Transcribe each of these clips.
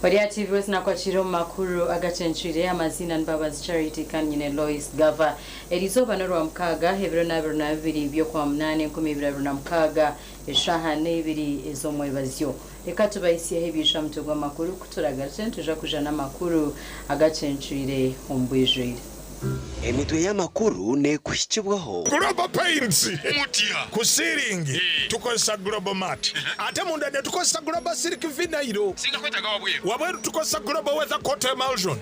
Ori aha TV West nakwakira omu makuru agacencwire amaziina ni Mbabazi Charity kandi nyine Lois Gava. Erizooba n'orwamukaaga ebiro n'abiri nabibiri by'okwamunaana 2026 eshaaha n'eibiri ez'omwebazyo. Reka tubahisyeho ebiija aha mutwe gw'amakuru ku turagarukye nitwija kwija n'amakuru agacencwire omu bwijwire. Emitwe y'amakuru neekuhikibwaho. Global Paints, Ku siiringi tukozesa Global Mat ate munda netukozesa Global Silk Vinyl. Wabweru tukozesa Global Weather Coat Emulsion.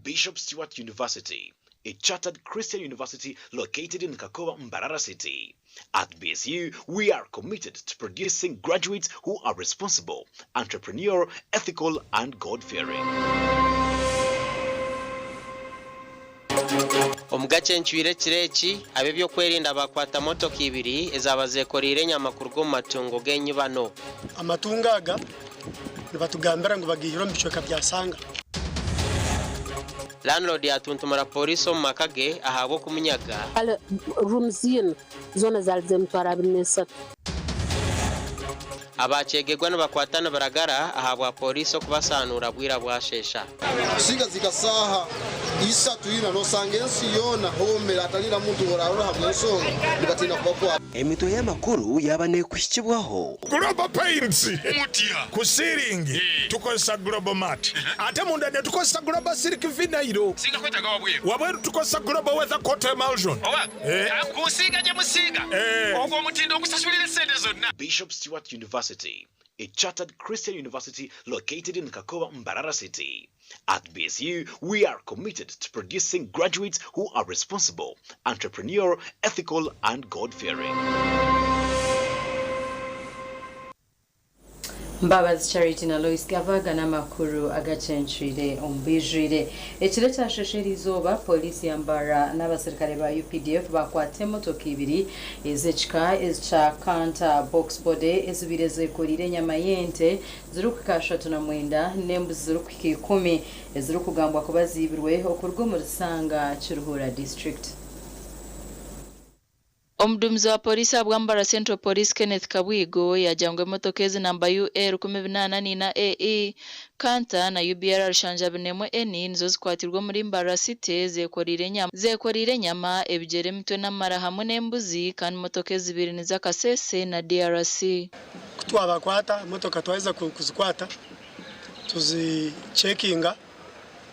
Bishop Stuart University, a chartered Christian university located in Kakoba, Mbarara City. At BSU, we are committed to producing graduates who are responsible, entrepreneurial, ethical and God-fearing. Omu gacencwire ekiro eki, ab'eby'okwerinda baakwata motoka ibiri ezaaba zekoreire enyama kuruga omu matungo g'enyibano. Amatungo aga nibatugambira ngu bagaihire omu bicweka bya Sanga. Landlord yatuntumura pooriisi omu maka ge ahabw'okumunyaga. Kale rooms ina zoona zaali z'emitwaro 23. Abakyegegwa nibakwata nibaragara ahabwa pooriisi okubasaanuura bwira bwasheesha. Kusiga zika saaha isatu ina nosanga ensi yoona hoomere hatali na muntu ow'orarora habw'ensonga nibatiina kubakwata. Emitwe y'amakuru yaaba neekuhikibwaho. Global Paints, Ku siiringi tukozesa Global Mat ate munda netukozesa Global Silk Vinyl. Wabweru tukozesa Global Weather Coat Emulsion. Bishop Stuart University, a chartered Christian university located in Kakoba, Mbarara City. At BSU, we are committed to producing graduates who are responsible, entrepreneurial, ethical and God-fearing. Mbabazi Charity na Lois Gava aga n'amakuru agacencwire omu bwijwire. Ekiro ekyashesha eriizooba, Pooriisi ya Mbarara n'abaserukare ba UPDF baakwata emotoka ibiri ez'ekika ekya Canter Box Body ezibaire zekoreire enyama y'ente zirikuhika 39 n'embuzi zirikuhika ikumi ezirikugambwa kuba ziibirwe okuruga omuri Sanga, Kiruhura District. Omuduumizi wa Pooriisi ahabwa Mbarara Central Police, Kenneth Kabwigo yaagira ngu emotoka ezi namba UA 1084 AE, Canter na UBR 71 N nizo zikwatirwe omuri Mbarara City zekoreire enyama, ebigyere, emitwe n'amara hamwe n'embuzi kandi motoka ezibiri niza Kasese na DRC. Ku twabakwata, emotoka twaheza kuzikwata tuzicekinga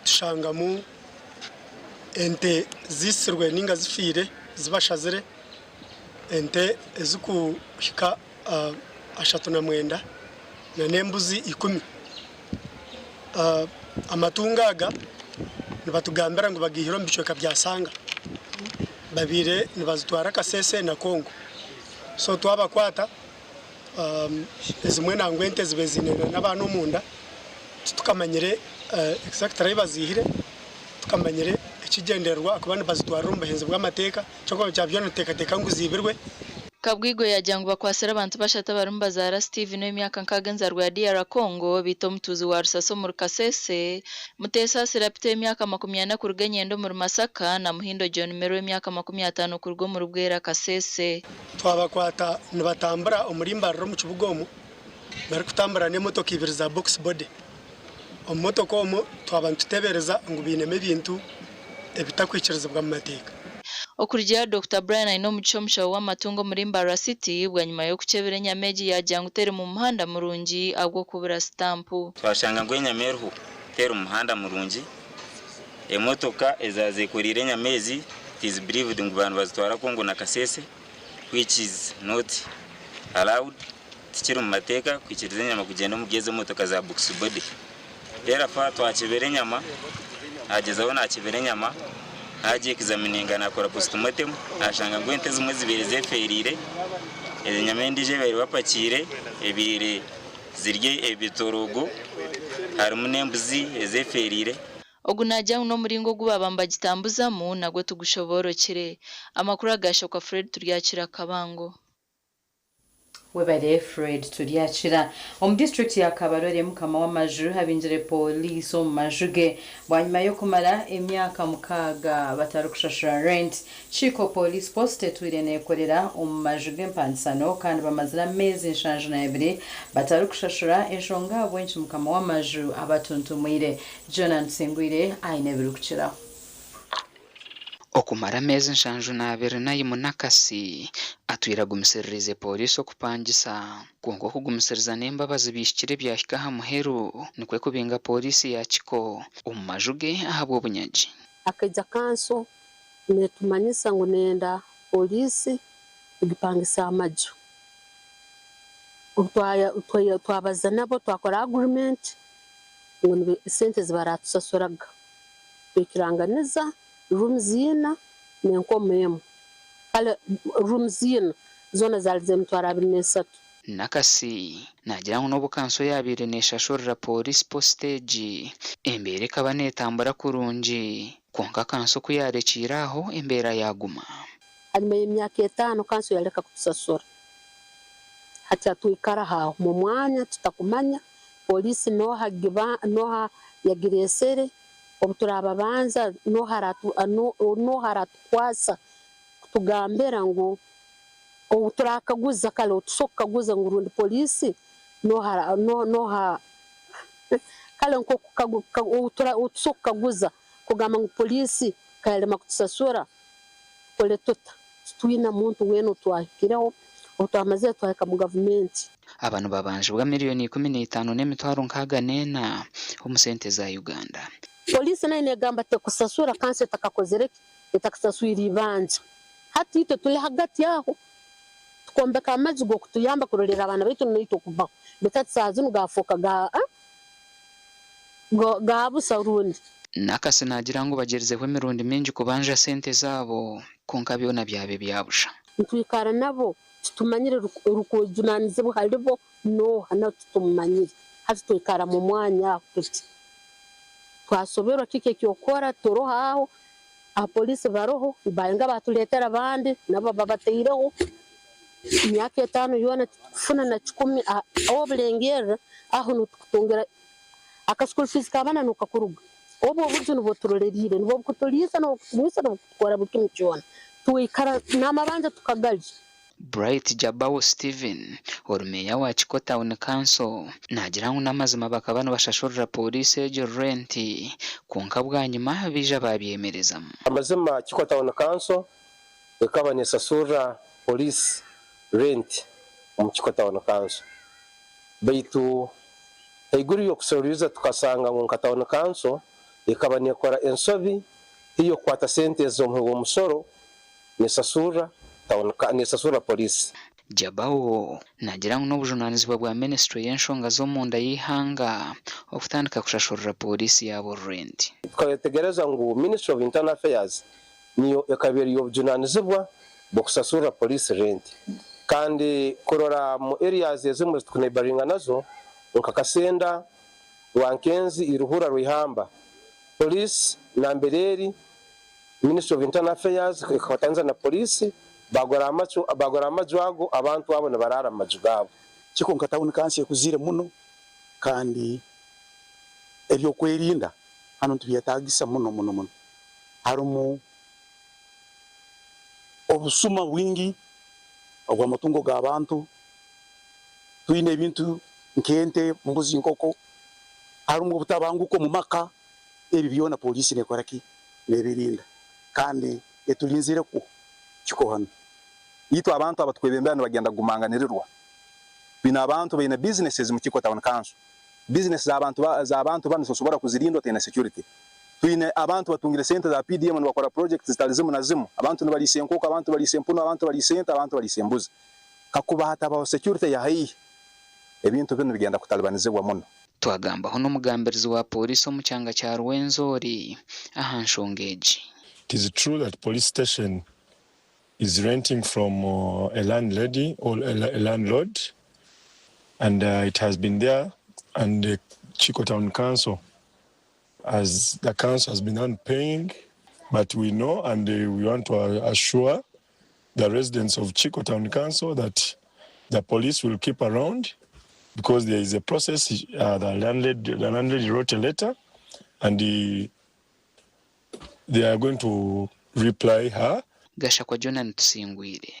tushangamu ente zitsirwe ninga zifiire zibashazire, ente ezirikuhika 39 n'embuzi ikumi. Amatungo aga nibatugambira ngu bagaihire omu bicweka bya Sanga babaire nibazitwara Kasese na Congo. So twabakwata ezimwe nangwa ente zibaire ziine n'abaana omunda titukamanyire exactly ahu baziihire, titukamanyire ekigyendererwa ahakuba nibazitwarira omu buhenzi bw'amateeka kyonka kya byona nituteekateeka ngu ziibirwe. Kabwigo yaagira ngu bakwatsire abantu bashatu abarimu bazaara Steven ow'emyaka nkaaga enzarwa ya DR Congo beitu omutuuzi wa Rusasa omuri Kasese, Muteesaasira Peter ow'emyaka 40 kuruga Enyendo omuri Masaka na Muhindo John Mary ow'emyaka 50 kuruga omuri Bwera Kasese. Twabakwata nibatambura omuri Mbarara omu kibuga omu barikutambura n'emotoka ibiri za box body. Omu motoka omwo twaba nituteebereza ngu bainemu ebintu ebitakwikirizibwa mu mateeka. Okurugiirira Dokita Brian Ainomugisha omushaho w'amatungo omuri Mbarara City bwanyima y'okukyebera enyama egi yaagira ngu teri mu muhanda murungi ahabw'okubura sitampu. Twashanga ngu enyama eriho teri mu muhanda murungi. Emotoka ezazekoreire enyama ezi it is believed ngu baaba nibazitwara Congo na Kasese which is not allowed, tikiri mu mateeka kwikiriza enyama kugyenda omuri ezo motoka za box body. Therefore twakyebera enyama, nagyezaho nakyebera enyama, nagy examininga nakora postmortem nashanga ngu ente ezimwe zibaire zefeerire, enyama endiijo ebaire bapakiire ebaire ziri ebitorogo harimu n'embuzi ezefeerire. Ogu naagira ngu n'omuringo ogu baaba nibagitambuzamu nagwo tigushoboorokire. Amakuru aga Shokwa Fred Turyakira Kabango. Webare Fred Turyakira. Omu disiturikiti ya Kabarole, mukama w'amaju abingire pooriisi omu maju ge bwanyima y'okumara emyaka mukaaga batarikushashura rent. Kiko Police Post etwire neekorera omu maju g'empangisano kandi bamazire ameezi 72 batarikushashura enshonga ahabw'enki mukama w'amaju abatuntumwire. Jonan Tusingwire aine ebirikukiraho. Okumara ameezi 72 Nayimu Nakasi atwire agumisiririize pooriisi okupangisa. Kwonka okugumisiriza n'embabazi bihikire byahika aha muheru nikwo kubinga pooriisi ya Kiko omu maju ge ahabw'obunyagi. Akaija kanso netumanyisa ngu nenda pooriisi kugipangisa amaju. Obu twabaza nabo twakora agreement ngu sente ezi baratusasuraga. Twikiranganiza rooms ina n'enkomo emwe. Kale rooms ina zoona zaali z'emitwaro 23. Nakasi naagira ngu n'obu kanso yaabaire neeshashurira pooriisi post egi, embeera ekaba neetambura kurungi kwonka kanso ku yaarekiire aho embeera yaaguma. Hanyuma y'emyaka 5 kanso yaleka kutusasura. Hati twikara aho mu mwanya tutakumanya poliisi nooha nooha yagireesere, obu turababanza nooha aratukwasa kutugambira ngu obu turakaguza kale tusobola kukaguza ngu rundi poliisi nooha nooha kale obu tusobola kukaguza kugamba ngu poliisi kayalema kutusasura tukole tuta? Titwina muntu weena otwahikireho, obu twamazire twahika mu gavumenti. Aba nibabanjibwa miriyoni 15 n'emitwaro 64 omu sente za Uganda. Poliisi nayo negamba tekusasura kanso etakakozire ki? Etakasaswire ibanja. Hati itwe tuli hagati aho tukombeka amaju g'okutuyamba kurolera abaana baitu naitwe okubaho, baitu hati saaha zinu gafooka ga busa rundi. Nakasi naagira ngu bagyerizeho emirundi mingi kubanja sente zaabo kwonka byona byaba ebya busha. Nitwikara nabo titumanyire rukujunanizibwa halibo nooha, nabo titumumanyire. Hati twikara mu mwanya aho tuti. Twasoberwa kiki eky'okukora, turoho aho, abapoliisi baroho, bainga batuleetera abandi nabo babataireho. Emyaka 5 yoona titukufuna na kikumi, obulengerra aho nitukutungira aka school fees k'abaana nukakuruga. Obu obuju nibwo turoleriire, nibwo bukutuliisa, nibwo bukutunywisa, nibwo bukutukora buli kimu kyona. Twikara n'amabanja tukagalya. Bright Jabawo Steven, ori meeya wa Kiko Town Council, naagira ngu n'amazima bakaba nibashashurira pooriisi egyo renti kwonka bwanyima baija babyemerezamu. Amazima Kiko Town Council ekaba nesasurra police rent omu Kiko Town Council, baitu haiguru y'okusororiza tukasanga ngu nka Town Council ekaba nekora ensobi ey'okukwata sente ez'omuhi w'omusoro nesasurra town nesasurra police. Jabawo naagira ngu n'obujunaanizibwa bwa ministry y'enshonga z'omunda y'eihanga okutandika kushashurira pooriisi yaabo renti. Tukayetegereza ngu Ministry of Internal Affairs niyo ekaba eri y'obujunaanizibwa bw'okusasurra police rent, kandi kurora mu areas ezimu ezitukuneighboringa nazo nka Kasenda, Rwankenzi, Iruhura, Rwihamba, police nambere eri Ministry of Internal Affairs ekakwataniza na police bagora amaju, bagora amaju ago, abantu abo nibarara mu maju gaabo. Kiko nka town council ekuzire muno kandi ebyokwerinda hanu nitubyetagisa muno muno muno. Harimu obusuma bwingi obw'amatungo g'abantu, twine ebintu nk'ente, mbuzi, nkoko, harimu obutabanguko omu maka, ebi byona poliisi nekora ki? Nebirinda kandi eturinzirekwo Kiko hanu. Itwe abantu abatukwebembera nibagenda kugumanganirirwa. Twine abantu baine businesses mu Kiko Town Council. Business z'abantu banu tosobora kuzirinda otaine security. Twine abantu batungire sente za PDM nibakora projects zitali zimu na zimu. Abantu nibaliisa enkoko, abantu baliisa empunu, abantu baliisa ente, abantu baliisa embuzi. Kakuba hatabaho security ya haihi, ebintu binu bigenda kutalibanizibwa muno. Twagambaho n'omugambirizi wa pooriisi omu kyanga kya Rwenzori aha nshonga egi. It is true that police station is renting from a landlady or a landlord, and it has been there, and the Kiko Town Council, as the council has been on paying, but we know and we want to assure the residents of Kiko Town Council that The police will keep around because there is a process. The landlady, the landlady wrote a letter and the, they are going to reply her. Gashakwa Jonan Tusingwire.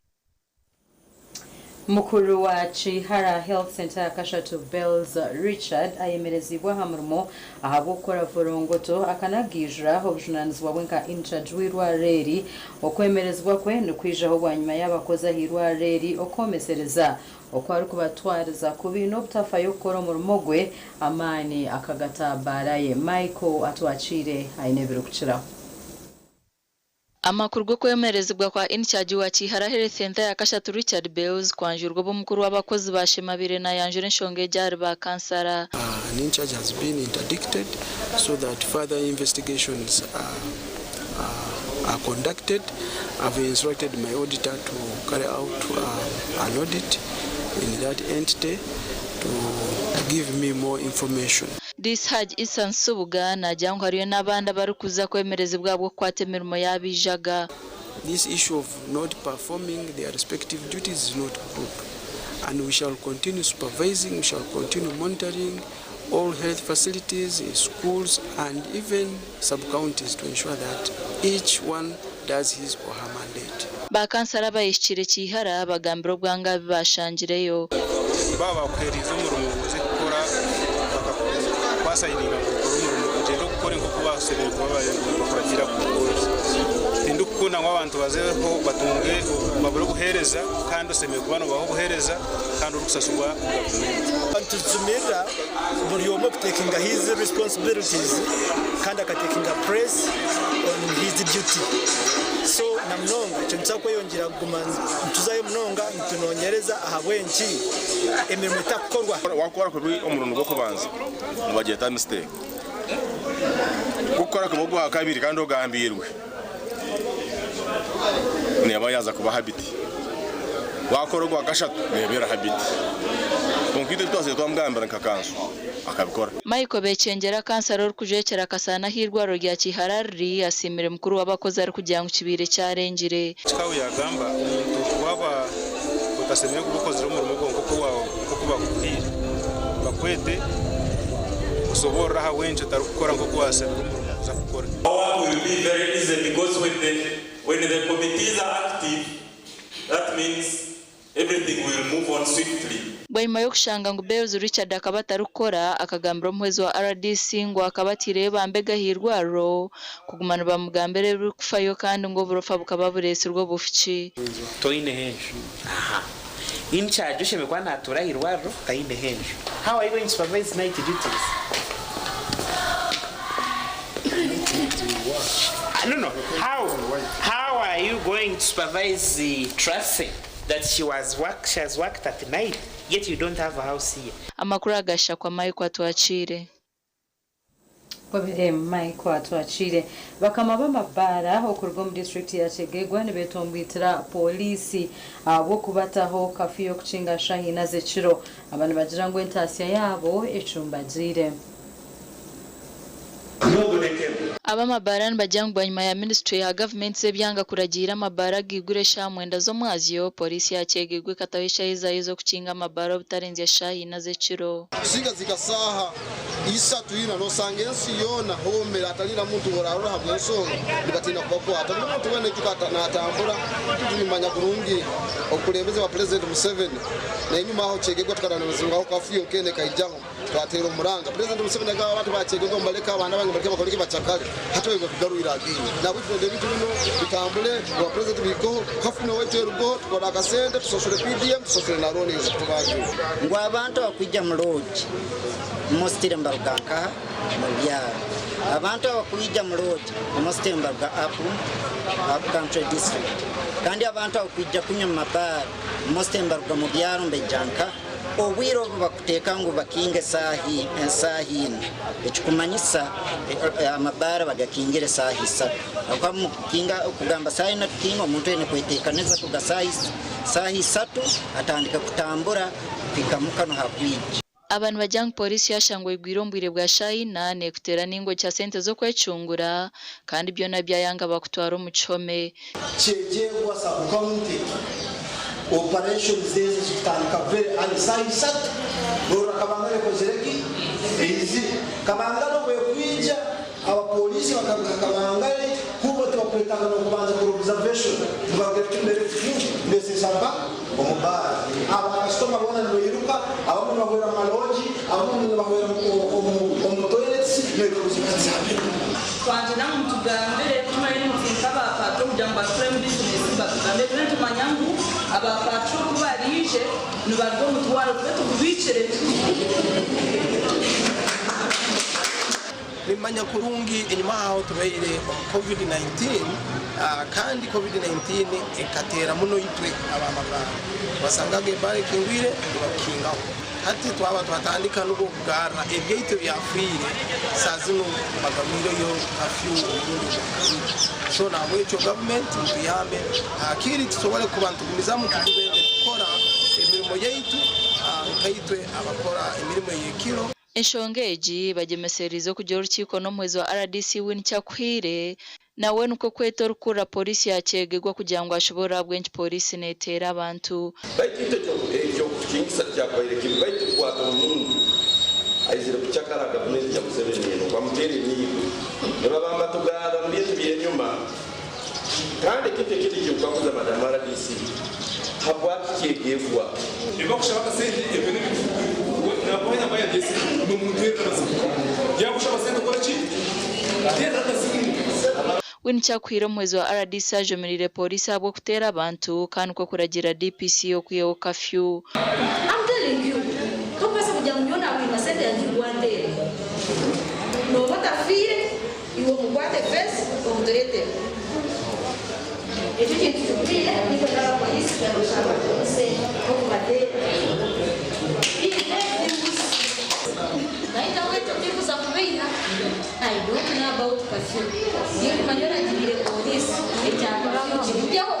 Mukuru wa Kihara Health Centre yakashatu Bells Richard ayemerezibwe aha murimo ahabw'okukora vorongoto akanagiijura obujunanizibwa bwe nka incharge w'eirwariro eri. Okwemerezibwa kwe nikwijaho bwanyima y'abakozi ah'eirwariro eri okwomesereza oku arikubatwariza kubi n'obutafayo kukora omurimo gwe amaani akagata baara ye. Michael Atwakiire aine ebirikukiraho. Amakuru g'okwemerezibwa kwa Incharge wa Kihara Health Centre ya kashatu Richard Bales kwanjurwa obu omukuru w'abakozi ba Sheema abaire nayanjura enshonga egi ahari ba kansara. An incharge has been interdicted so that further investigations are, are, are conducted. I've instructed my auditor to carry out an audit in that entity to give me more information. Diisi Hajj Issa Nsubuga naagira ngu hariyo n'abandi abarikuza kwemerezibwa ahabw'okukwata emirimo y'abaijaga. This issue of not performing their respective duties is not good and we shall continue supervising, we shall continue monitoring all health facilities, schools and even sub-counties to ensure that each one does his or her mandate. Ba kansara abayehikire Kihara bagambire obwanga abu bashangireyo. Baaba bakuheereize omurimo ngu oze kukora, bakakuasayininga ngu okore omurimo, ogyende ogukore nk'oku bashemereire kuba nibakuragiira kugukora. Tindikukunda ngu abantu bazeho batunge babure obuheereza kandi oshemereire kuba noobaha obuheereza kandi orikusasurwa gavumenti. Nitujumirira buri omwe kutekinga his responsibilities kandi akatekinga press on his duty so na munonga ekyo nituza kweyongyera kuguma nituzayo munonga nitunonyereza ahabw'enki emirimo etakukorwa. Wakora kubi omurundi gw'okubanza nibagyeta mistake. Ku okukora kubi ogwakabiri kandi ogambiirwe neeba yaaza kuba habit. Wakora ogwakashatu neeba eri habit. Kwonka itwe ebi twasigaire twamugambira nka kanso akabikora. Michael Bekyengera kansara orikujwekyera Kasaana ah'eirwariro rya Kihara riri asiimire mukuru w'abakozi arikugira ngu kibaire kyarengire. Kikawu yaagamba, Omuntu waaba otashemereire kuba okozire omurimo gwawe nk'oku bakuhaire, bakwete oshoboorore ahabw'enki otarikukora nk'oku waashabirwe omurimo kuza kukora. Our work will be very easy because when the, when the committees are active, that means everything will move on swiftly. Bwanyima y'okushanga ngu Bales Richard akaba atarikukora, akagambira omuhwezi wa rdc ngu akaba ataireyo bambega ah'eirwariro kuguma nibamugambira ebirikufayo kandi ngu oburofa bukaba bureetsirwe obufuki. Toineho enju? Aha. In-charge oshemereire kuba natuura aha irwariro taineho enju. How are you going to supervise night duties? No, no. How, how are you going to supervise Tracy that she was work, she has worked at night yet you don't have a house here? Amakuru agashakwa Michael Atwakiire. Obire Michael Atwakiire. Bakama b'amabaara okuruga omu disiturikiti ya Kyegegwa nibetombwitira Pooriisi ahabw'okubataho kafiyu y'okukinga shaaha ina z'ekiro. Aba nibagira ngu entaasya yaabo ecumbagiire. Ab'amabaara nibagira ngu bwanyima ya minisiture ya gavumenti z'ebyanga kuragiira amabaara agaigure eshaaha mwenda z'omwazyo, Pooriisi ya Kyegegwa ekataho eshaaha ezaayo ez'okukinga amabaara obutarenzya shaaha ina z'ekiro. Kusinga zika saaha isatu ina nosanga ensi yoona hoomere hatali na muntu orarora habw'ensonga nibatiina kubakwata. Buli muntu weena aijuka natambura titubimanya kurungi obukulembeze bwa Pulezidenti Museveni n'enyuma aho Kyegegwa tukarananizibwaho kafiyu nk'enu ekaijaho twateera omuranga. Pulezidenti Museveni yagamba abantu ba Kyegegwa mubaleke abaana bange mubaleke bakore ki bacakale. Hati baija kugarwira again. Nahabweki twenda ebintu binu bitambule owa Pulezidenti bihikeho, kafiyu n'owaitu erugeho tukore akasente tusasure PDM tusasure na looni ezi tubanjire. Ngu abantu abakwija mu lodge mostly nibaruga nkaha? Mu byaro. Abantu abakwija mu lodge mostly nibaruga up up country district. Kandi abantu abakwija kunywa mu mabaara mostly nibaruga mu byaro nibaija nkaha? Obwire obu bakuteeka ngu bakinge esaaha ina, ekikumanyisa amabaara bagakingire esaaha isatu. Ahabw'okuba mukukinga kugamba saaha ina tukinga, omuntu aine kweteekanisa kuruga saaha isatu atandike kutambura kuhika muka nuho akwija. Aba nibagira ngu pooriisi yashangwa eigwire omu bwire bwa shaaha ina neekuteera nainga okya sente z'okwecungura kandi byona byayanga bakutwara omu kihome. Kyegegwa Sub-County. Operations ezo zikutandika very early saaha isatu norora Kabangari ekozire ki? Eizire. Kabangari obu ekwija abapoliisi bakaruga Kabangari kubo tibakwetaaga n'okubanza kukora observation nibarugira kimwe direct nibeseesa mpa omu baara. Aba kasitoma boona nibairuka abamwe nibahwera mu maloogi abamwe nibahwera omu toilets noikaguza what's happening. Twagira ngu mutugambire tumanye muti nk'aba patro kugira ngu batukuremu bizinesi batugambire tube nitumanya ngu aba patro ku baraije nibarya omutwaro tube tugubiikire. Nimanya kurungi enyima aho tubaire omu Covid 19 kandi Covid 19 ekateera muno itwe ab'amabaara. Wasangaga ebaara ekingwire nibakukingaho. Hati twaba twatandika nubwo kugarra ebyaitu ebyafiire saaha zinu bagarwireyo kafyu omurundi ogwakabiri. So nahabwekyo gavumenti mutuyambe hakiri tusobole kuba nitugumizamu tugube nitukora emirimo yaitu nkaitwe abakora emirimo ey'ekiro. Enshonga egi bagyemesereize okugira orukiiko n'omuhwezi wa RDC Winnie Kyakuhaire nawe nikwo kweta orikukurira pooriisi ya Kyegegwa kugira ngu ashoboorore ahabw'enki pooriisi neteera abantu. Baitu itwe eky'okutukingisa tikyakubaire kibi, baitu kukwata omuntu aizire kucakara gavumenti ya Museveni eno bamuteera emiigo nibabamba tugarra mu bintu by'enyuma. Kandi ekintu ekindi ekinkukaguza Madamu rdc, habwaki Kyegegwa? Ebi bakushaba akasente ebyo n'ebi nakuha enamba yangye y'esimu nomunteerera amasimu yakushaba sente okore ki teera akasimu. Winnie Kyakuhaire omuhwezi wa rdc ajumiriire pooriisi ahabw'okuteera abantu kandi nikwo kuragiira DPC okwihaho kafyu. I'm telling you, tokubaasa kugira ngu nyowe naakwima sente yangye iwe wanteera. Nooba otafiire, iwe omukwate first omutureetere. Ekyo kintu kigwire, itwe nk'abapoliisi twine kushaba sente okubateera. Biine embuzi. Naitwe ahabw'ekyo tikuza kubeiha. I don't know about curfew. Tinkumanya oragiriire poliisi ekya curfew kirugyeho.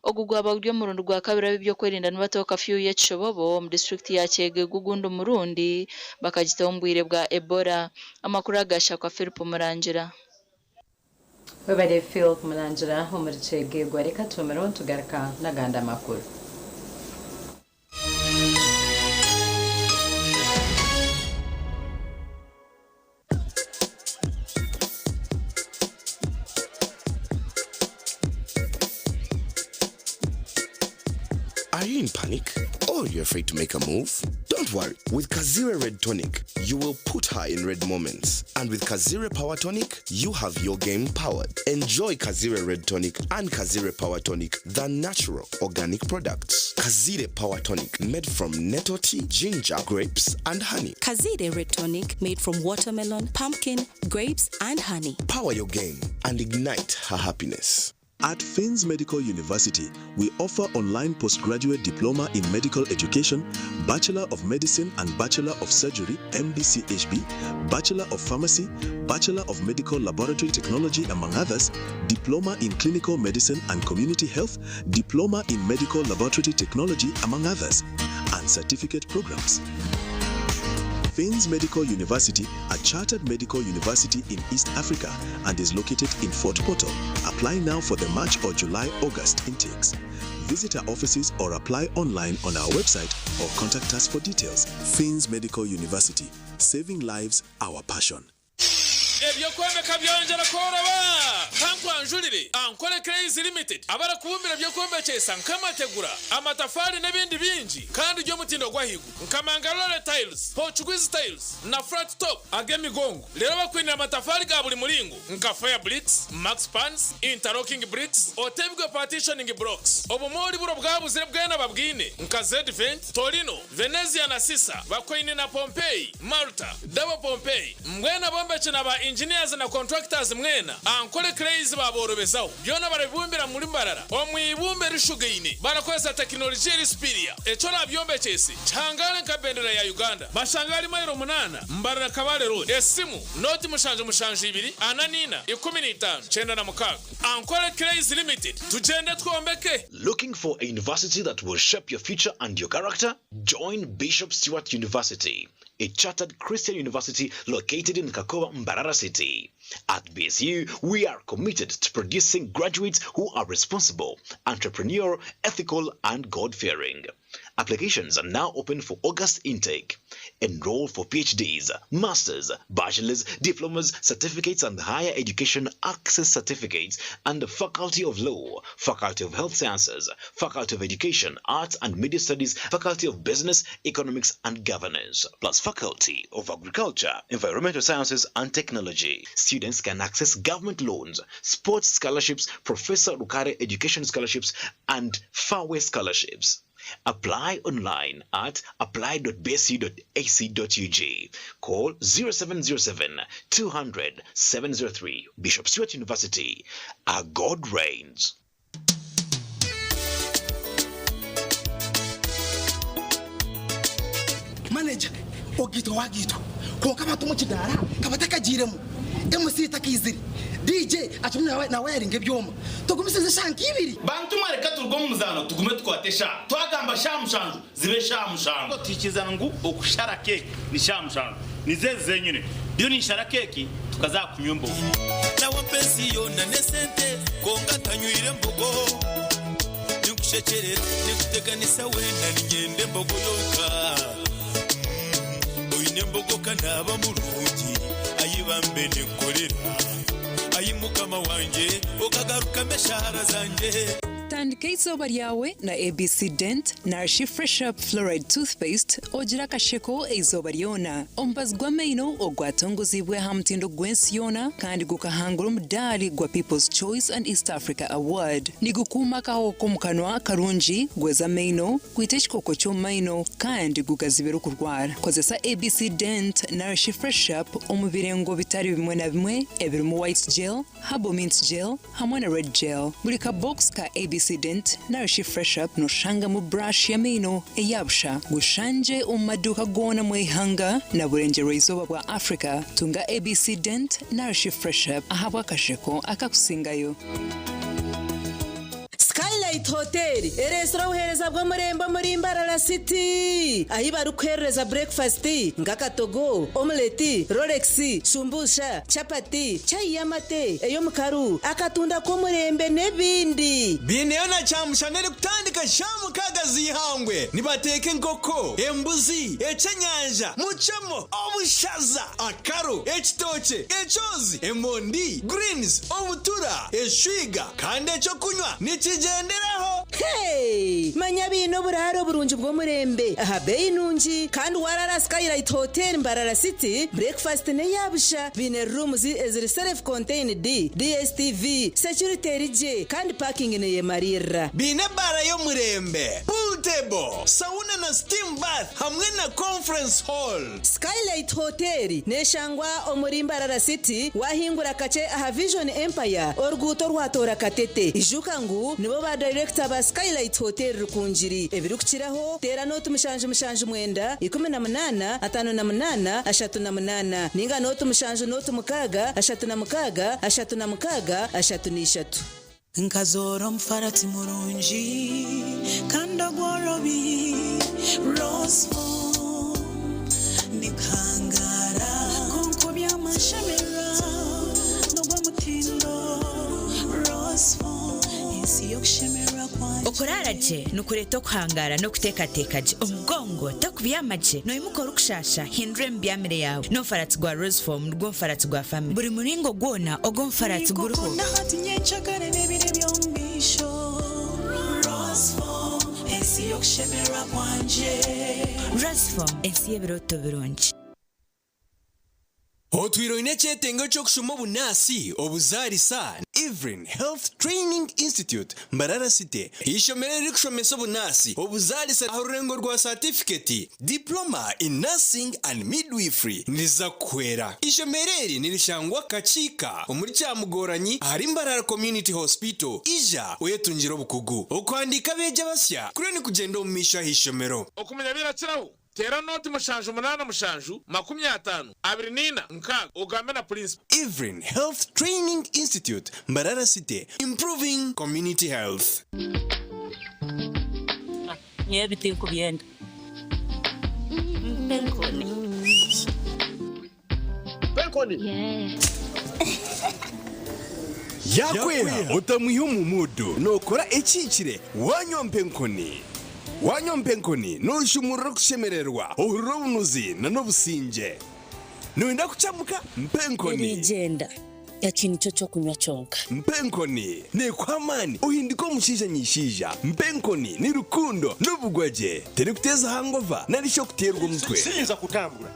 Ogu gwaba guri omurundi gwa kabiri ab'ebyokwerinda nibataho kafyu y'ekishobobo omu disiturikiti ya Kyegegwa ogundi murundi bakagitaho omu bwire bwa Ebola. Amakuru aga Philip Murangira. Webale Philip Murangira omuri Kyegegwa reka tumereho tugaruka n'agandi amakuru. Are you in panic or you're afraid to make a move? Don't worry. With Kazire Red Tonic, you will put her in red moments. And with Kazire Power Tonic, you have your game powered. Enjoy Kazire Red Tonic and Kazire Power Tonic, the natural organic products. Kazire Power Tonic, made from nettle tea, ginger, grapes, and honey. Kazire Red Tonic, made from watermelon, pumpkin, grapes, and honey. Power your game and ignite her happiness. At Finns Medical University, we offer online postgraduate diploma in medical education, Bachelor of Medicine and Bachelor of Surgery, MBChB, Bachelor of Pharmacy, Bachelor of Medical Laboratory Technology, among others, Diploma in Clinical Medicine and Community Health, Diploma in Medical Laboratory Technology, among others, and certificate programs. Finns Medical University, a chartered medical university in East Africa and is located in Fort Portal. Apply now for the March or July-August intakes. Visit our offices or apply online on our website or contact us for details. Finns Medical University, saving lives, our passion. Ebyokwomeka byongera koroba kankwanjurire Ankole Clays Limited abarakubumbira byokwombekesa nk'amategura, amatafari n'ebindi bingi kandi by'omutindo gw'ahaiguru nka Mangalore tiles, Portuguese tiles na flat top ag'emigongo. Rero bakwinira amatafari ga buri muringo nka fire bricks, max pans, interlocking bricks, otebwe partitioning blocks. Obumori buro bwabuzire bwena babwine nka Zvent, Torino, Venezia na Sisa, bakwine na Pompeii, Malta, Double Pompeii. Mbwena bombeke na ba engineers na contractors mwena Ankole Clays baborobezaho. Byona barabibumbira muri Mbarara omu ibumbe rishugaine, barakozesa tekinolojiya eri superior. Eco nabyombekese kihangare nka bendera ya Uganda. Bashangari mayiro 8 Mbarara Kabale Road. Esimu 077 244 15 96. Ankole Clays Limited, tugende twombeke. Looking for a university that will shape your future and your character? Join Bishop Stuart University, a chartered Christian university located in Kakoba, Mbarara City. At BSU, we are committed to producing graduates who are responsible, entrepreneurial, ethical, and God-fearing. Applications are now open for August intake. Enroll for PhDs, Masters, Bachelors, Diplomas, Certificates and Higher Education Access Certificates and the Faculty of Law, Faculty of Health Sciences, Faculty of Education, Arts and Media Studies, Faculty of Business, Economics and Governance, plus Faculty of Agriculture, Environmental Sciences and Technology. Students can access government loans, sports scholarships, Professor Rukare Education Scholarships, and Fairway Scholarships. Apply online at apply.bsu.ac.ug. Call 0707 200 703. Bishop Stuart University. Our God reigns. Manager ogaitwa wagaitwa kwonka abantu omu kidaara ka batakagiiremu, MC takaizire, DJ akirimu nawayaringa ebyoma. Tugumisirize eshaaha nka ibiri. Bantu mwe reka turuge omu muzaano tugume tukwate eshaaha. Twagamba shaaha mushanju zibe shaaha mushanju. Tuhikirizana ngu okushara keeki ni shaaha mushanju. Nizo ezi zenyine. Ndiyo ninshara keeki tukaza aha kunywa embogo. Nawe ampa ensi yoona n'esente kwonka ntanywire mbogo. Ninkushekyerera, ninkuteganisa weena niinyenda embogo yonka. Oine embogo ka naaba murungi, ayi bambe ninkukorera. Ayi Mukama wangye, okagarukamu eshaara zangye. Tandika eizooba ryawe na ABC Dent narishi Fresh Up Fluoride Toothpaste ogire akasheko eizooba ryona. Omubazi gw'amaino ogwatongoziibwe aha mutindo gw'ensi yoona kandi gukahangura omudaari gwa People's Choice and East Africa Award. Nigukuuma akahoho k'omu kanwa karungi, gweza amaino, gwita ekikooko ky'omu maino kandi gugazibira okurwara. Kozesa ABC Dent narishi Fresh Up omu birengo bitari bimwe na bimwe ebirimu White Gel, Herbal Mint Gel hamwe na Red Gel. Buri ka box ka ABC Dent narishi Fresh Up noshangamu brush y'amaino eya busha. Gushangye omu maduuka goona omu ihanga na burengyerwa-izooba bwa Africa. Tunga ABC Dent narishi Fresh Up ahabw'akasheko akakusingayo. Skylight Hotel ereetsire obuheereza bw'omurembe omuri Mbarara City ahi barikuheerereza burekifasiti nk'akatogo, omuleti, rolex, shumbusha, chapati, chai y'amate, ey'omukaru, akatunda k'omurembe n'ebindi. Baineyo na kyamushana erikutandika shaaha mukaaga z'eihangwe. Nibateeka enkoko, embuzi, eky'enyanja, mucemo, obushaza, akaru, ekitookye, ekyozi, emondi, greens, obutura, eshwiga kandi eky'okunywa nikigyenderaho. Hey! Manya baine oburaaro burungi bw'omurembe aha beeyi nungi kandi waraara Skylight Hotel Mbarara City, breakfast n'eya busha. Baine rooms eziri self contained, DSTV, security eri gye kandi parking neyemariirira. Baine ebaara y'omurembe, pool table, sauna na steam bath hamwe na conference hall. Skylight Hotel neshangwa omuri Mbarara City wahingura kakye aha Vision Empire oruguuto orwatoora Katete. Ijuka ngu nibo ba dayirekita ba Skylight Hotel Rukungiri. Ebirikukiraho teera nooti mushanju mushanju mwenda, 18, 58, 38 ninga nooti mushanju nooti mukaaga, 36, 36, 33. Nkazoora omufarati murungi kandi ogworobi, Roseform Nikuhangaara kwonka oby'amashemererwa n'ogw'omutindo, Roseform Ensi y'okushemererwa kwangye. Okuraara gye nikureeta okuhangaara n'okuteekateeka gye. Omugongo tokubyama gye, noimuka orikushaasha, hindura emibyamire yaawe. N'omufaratsi gwa Roseform nigwo mufaratsi gwa famire. Buri muringo gwona ogw'omufaratsi guriho. Ninkukunda hati nyencakare n'ebiro eby'omu maisho, Roseform Ensi y'okushemererwa kwangye. Roseform ensi y'ebirooto birungi. Otwire oine ekyetengo ky'okushoma obunaasi, obuzaarisa? Evelyn Health Training Institute, Mbarara City, eishomero eririkushomesa obunaasi, obuzaarisa aha rurengo rwa saatifiketi, Diploma in Nursing and Midwifery, niriza kukuhwera. Eishomero eri nirishangwa Kakiika omuri Kyamugoranyi ahari Mbarara Community Hospital. Ija oyetungire obukugu. Okuhandiika abeegi abasya kuriyo nikugyenda omu maisho aha ishomero. Okumanya birakiraho, teera nooti mushanju munaana mushanju 50 24 6 ogambe na purinsipo. Evelyn Health Training Institute, Mbarara City, improving community health. Nyowe ebi tinkubyenda. Mpa enkoni. enkoni. Yakweha otamwiha omu muudu nookora ekihikire wanywa mpa enkoni. Wanywa mpa enkoni nooshumurura okushemererwa, ohurira obunuzi n'obusingye. Nooyenda kucamuka? Mpa enkoni. Eriigyenda, eki nikyo ky'okunywa kyonka. Mpa enkoni neekuha amaani ohinduke omushaija nyaishaija. Mpa enkoni ni rukundo n'obugwagye. Terikuteeza hangova nari shi okuteerwa omutwe. Siyinza kutambura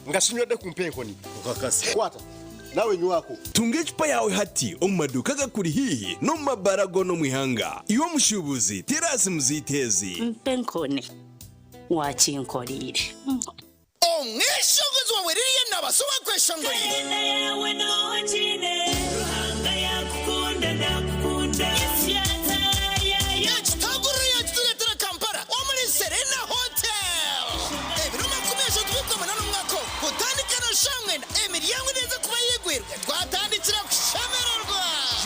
nga sinywedde ku mpa enkoni. Okakasa. Kwata nawe nywako. Tunga ecupa yaawe hati omu maduuka agakuri haihi n'omu mabaara goona omu ihanga. Iwe omushuubuzi, teera aha simu zaitu ezi. Mpa enkoni wakinkoreire. Omweshongozi wawe Lilian Nabaasa owakweshongorire. Ekitaguriro yakitureetera Kampala omuri Serena Hotel ebiro 38 omwaka ogu kutandika na shaaha mwenda emiryango neeza kuba eyigwirwe twatandikira kushemererwa.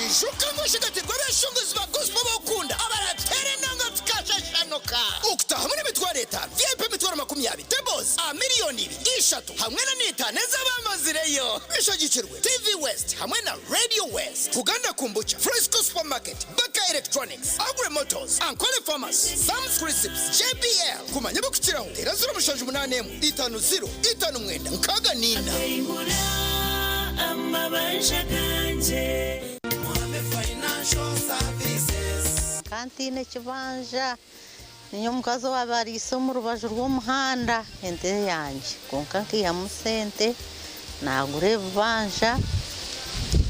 Ijuka ngu oshagatirwe abeshongozi ba gospel abokukunda abarateera enanga tukashashanuka. Okutaahamu n'emitwaro etaano, VIP emitwaro 20. Tables aha miriyoni ibiri, ishatu hamwe na n'etaano ez'abamazireyo. Bishagikirwe TV West hamwe na Radio West. Uganda Kombucha, Fresco Supermarket, Baka Electronics, Agri Motors, Ankole Pharmacy, Sam's Crisps, JBL. Kumanya ebirikukiraho, teera 078 50 59 64. Akaihura amabanja gangye. Muhambe Financial Services. Nka ntaine kibanja. Ninyowe omukazi owaabaire ariisa omu rubaju rw'omuhanda ente yangye kwonka nkaihamu sente naagura ebibanja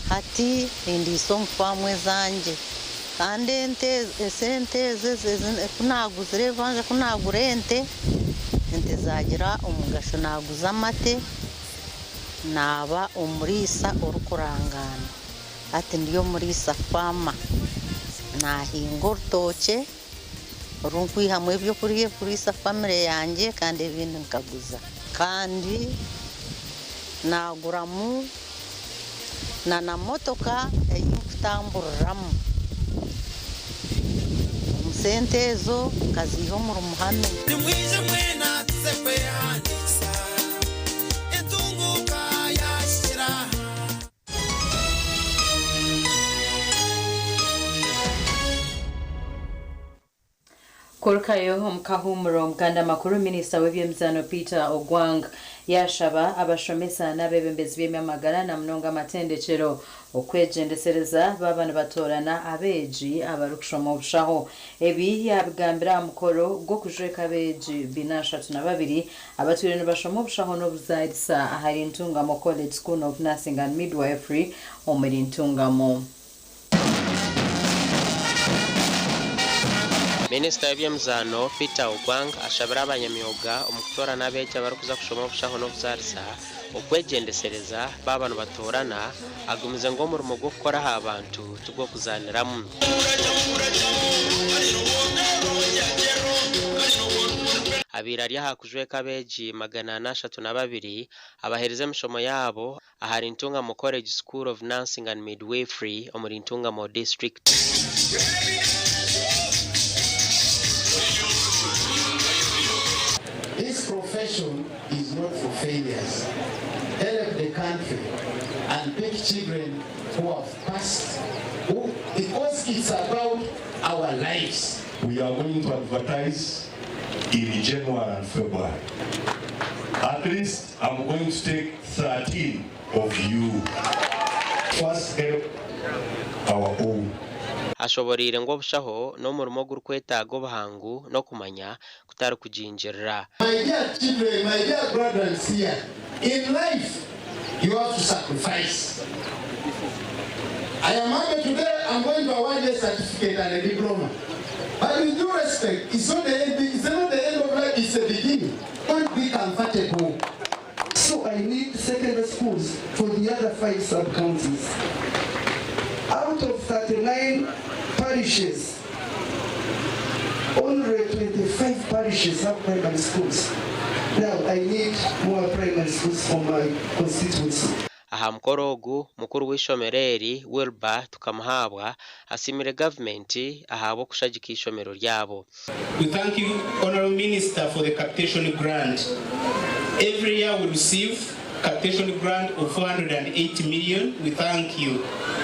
hati nindiisa omu faamu ezangye kandi ente esente ezo ku naaguzire ebibanja ku naagura ente, ente zaagira omugasho naaguza amate naaba omuriisa orikurangaanwa hati ndi omuriisa faama naahinga orutookye. Oru nkwihamu eby'okurya ebikuriisa famire yangye kandi ebindi nkaguza. Kandi naaguramu na na motoka ei nkutamburiramu. Omu sente ezo nkaziiha omuri Muhame. Nimwije mwena tuze kwehandiikisa, entunguuka yahikire aha. Kurukayo omu kahuumuro, Omuganda Makuru Minisita w'eby'emizaano Peter Ogwang yaashaba abashomesa n'abeebembezi b'eby'amagara na munonga amatendekyero okwegyendesereza baaba nibatoorana abeegi abarikushoma obushaho. Ebi yaabigambira aha mukoro gw'okujweka abeegi bina ashatu na babiri abatwire nibashoma obushaho n'obuzaarisa ahari Ntungamo College School of Nursing and Midwifery omuri Ntungamo. Minisita w'eby'emizaano, Peter Ogwang ashabire abanyamyoga omu kutoorana abeegi abarikuza kushoma obushaho n'obuzaarisa okwegyendesereza baaba nibatoorana, agumize ngu omurimo gw'okukora aha bantu tigw'okuzaaniramu. Abaire ari aha kujweka abeegi 432 abaheerize emishomo yaabo ahari Ntungamo College School of Nursing and Midwifery omuri Ntungamo District. This profession is not for failures. Help the country and pick children who have passed, who, because it's about our lives. We are going to advertise in January and February. At least I'm going to take 13 of you. First help our own. Ashoboreire ngu obushaho n'omurimo ogurikwetaaga obuhangu n'okumanya kutari kugingirira. My dear children, my dear brothers here, in life you have to sacrifice. I am happy today I'm going to award you a certificate and a diploma. But with due respect, it's not the end, it's not the end of life, it's the beginning. Don't be comfortable. So I need secondary schools for the other 5 sub-counties. Out of 39 parishes, only 25 parishes have primary schools. Now I need more primary schools for my constituency. Aha mukoro ogu, mukuru w'eishomero eri, Wilber Tukamuhabwa asiimire gavumenti ahabw'okushagika eishomero ryabo. We thank you, Honourable Minister, for the capitation grant. Every year we receive Capitation grant of 480 million. We thank you.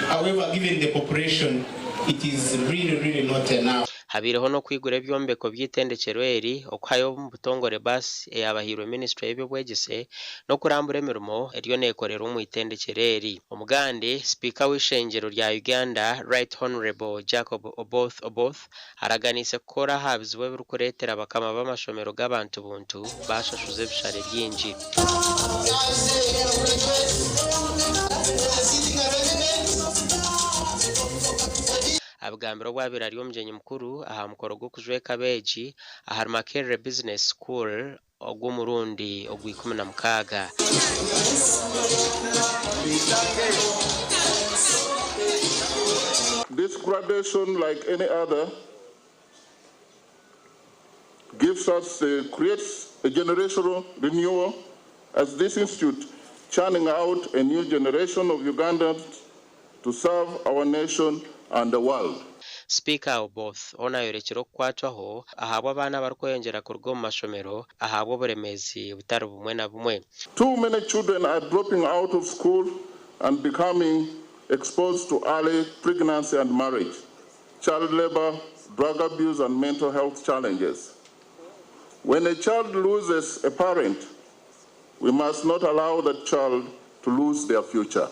However, given the population, it is really, really not enough. Habaireho n'okwigura ebyombeko by'eitendekero eri, okuhayo omu butongore baasi eyaabahairwe minisitule y'eby'obwegyese n'okurambura emirimo eriyo neekorerwa omu itendekyero eri. Omugande, Sipiika w'eishengyero rya Uganda, Right Honourable Jacob Oboth Oboth araganiise kukora aha bizibu ebirikureetera bakama b'amashomero g'abantu buntu baashashuza ebishare bingi. Abigambire obu abaire ari omugyenyi mukuru aha mukoro gw'okujweka abeegi ahari Makerere Business School ogw'omurundi ogwa 16. This graduation, like any other, gives us, creates a generational renewal as this institute churning out a new generation of Ugandans to serve our nation and the world. Sipiika Oboth hoona ayorekire okukwatwaho ahabw'abaana abarikweyongyera kuruga omu mashomero ahabw'oburemeezi butari bumwe na bumwe. Too many children are dropping out of school and becoming exposed to early pregnancy and marriage, child labor, drug abuse and mental health challenges. When a child loses a parent, we must not allow that child to lose their future.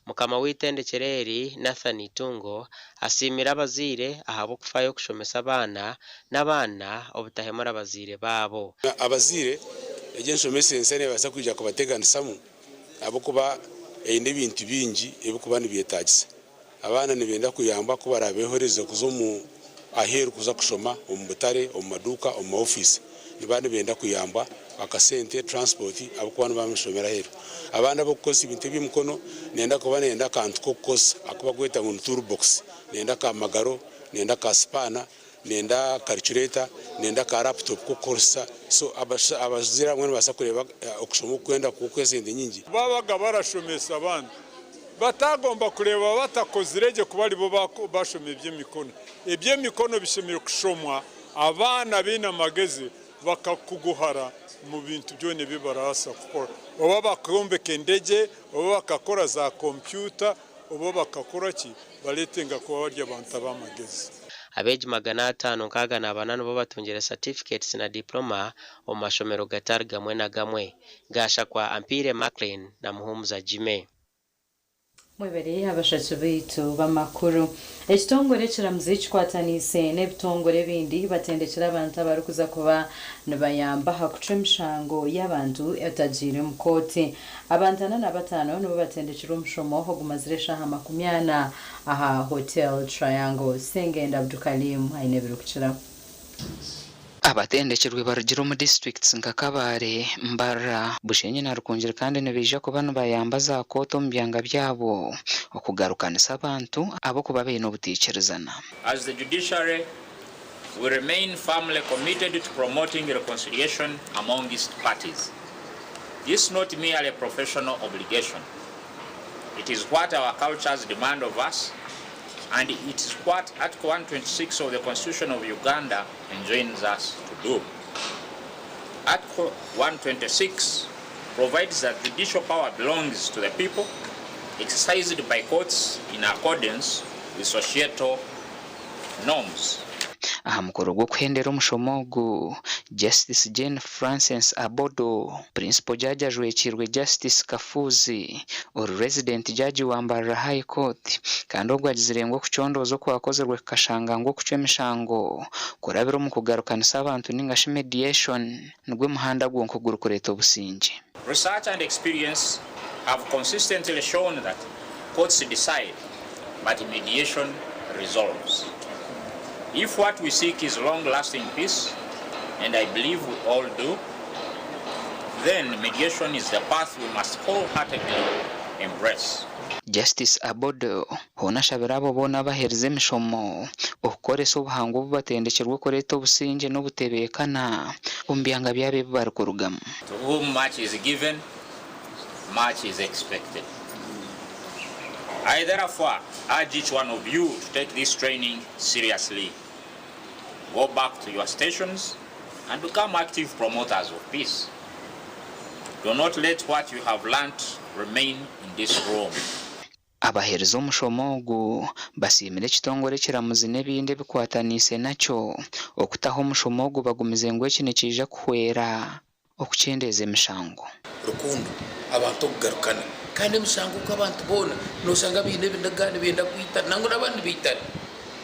Mukama w'eitendekyero eri, Nathan Itungo, asiimire abazaire ahabw'okufayo kushomesa abaana n'abaana obutahemura bazaire baabo. Abazaire, egi enshomesa ensya neebaasa kwija kubateganisamu ahabw'okuba eine ebintu bingi ebirikuba nibyetaagisa. Abaana nibenda kuyambwa ku baraabeehoreze kuza omu aheeru kuza kushoma, omu butare, omu maduuka, omu maofiisi. Nibaba nibenda kuyambwa akasente, transport, ahabw'okuba nibaba nibashomera aheeru. Abandi abarikukozesa ebintu eby'emikono nibenda kuba nibenda akantu k'okukozesa aku barikweta ngu ni tool box, nibenda ka magaro, nibenda ka sipaana, nibenda karicureeta, nibenda ka laptop k'okukozesa. So abazaire abamwe nibabaasa kureeba okushoma oku kwenda kuba okw'esente nyingi. Babaga barashomesa abandi batagomba kureeba batakozire gye kuba aribo bashoma eby'emikono. Eby'emikono bishemereire kushomwa abaana baine amagezi bakakuguhara omu bintu byona ebi barabaasa kukora. Oba bakombeka endegye, oba bakakora za kompyuta, oba bakakora ki, baretenga kuba bari abantu ab'amagezi. Abeegi 564 nibo batungire certificates na diploma omu mashomero gatari gamwe na gamwe. Gashakwa Ampiire Maclean na Muhumuza Jimmy. Mwebare abashatu baitu b'amakuru. Ekitongore ekiramuzi kikwataniise n'ebitongore ebindi batendekire abantu abarikuza kuba nibayamba aha kucwa emishango y'abantu etagiire omu kooti. Abantu 45 nibo batendekirwe omushomo ogumazire eshaaha 40 aha Hotel Triangle. Sengendo Abdukalim aine ebirikukiraho. Abatendekirwe barugire omu disiturikiti nka Kabale, Mbarara, Bushenyi na Rukungiri kandi nibaija kuba nibayamba za kooti omu byanga byabo okugarukanisa abantu ahabw'okuba baine obutaikirizana. As the judiciary, we remain firmly committed to promoting reconciliation amongst parties. This is not merely a professional obligation. It is what our cultures demand of us, and it is what Article 126 of the Constitution of Uganda enjoins us to do. Article 126 provides that judicial power belongs to the people, exercised by courts in accordance with societal norms. Aha mukoro gw'okuhendera omushomo ogu, Justice Jane Frances Abodo, Principal Judge ajwekiirwe Justice Kafuuzi, ori Resident Judge wa Mbarara High Court kandi ogu agizire ngu okucondooza okwakozirwe kukashanga ngu okucwa emishango kurabira omu kugarukanisa abantu ninga shi mediation nigwo muhanda gwonka ogurikureeta obusingye. Research and experience have consistently shown that courts decide, but mediation resolves. If what we seek is long-lasting peace, and I believe we all do, then mediation is the path we must wholeheartedly embrace. Justice Abodo hoona ashabire abo boona abaherize emishomo okukoresa obuhangwa obu batendekirwe kureeta obusingye n'obutebeekana omu byanga byabo ebi barikurugamu. To whom much is given, much is expected. I therefore urge each one of you to take this training seriously. Go back to your stations and become active promoters of peace. Do not let what you have learnt remain in this room. Abaheerize omushomo ogu basiimire ekitongore ekiramuzi n'ebindi ebikwataniise nakyo okutaho omushomo ogu bagumize ngu eki nikiija kuhwera okukyendeeza emishango. Rukundo, abantu okugarukana kandi emishango oku abantu boona noshanga baine ebiniga nibenda kwitana nangwa n'abandi nibaitana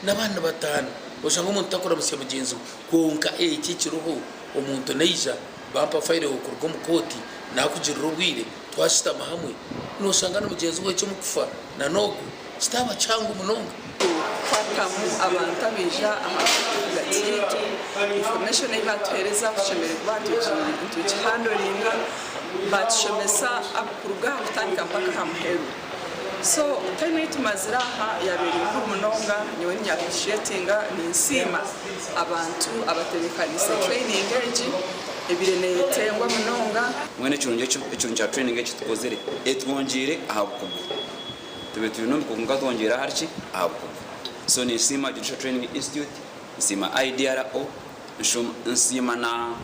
n'abandi nibataana oshanga omuntu takuramutsya mugyenzi we kwonka eki ekiriho omuntu naija bampa fayiro kuruga omu kooti nakugirira obwire twashutama hamwe noshanga na mugyenzi we ekyomukufa na n'ogwo kitaaba kihango munonga. Kukwatamu abantu abaija ahagati yaitu, information ei batuhereza tushemereire kuba nitugihandoringa, batushomesa kuruga aha kutandika mpaka aha muheru. So time ei tumazire aha yabaire eri nkuru munonga, nyowe ninya appreciatinga, ninsiima abantu abatebekanise training egi, ebaire neyetengwa munonga. Mbwenu ekirungi ekirungi kya training eki tukozire etwongyeire aha bukugu. Tube twine omukugu nka twongyeire ahari ki? Aha bukugu. So ninsiima Judicial Training Institute, nsiima IDRO, nsiima na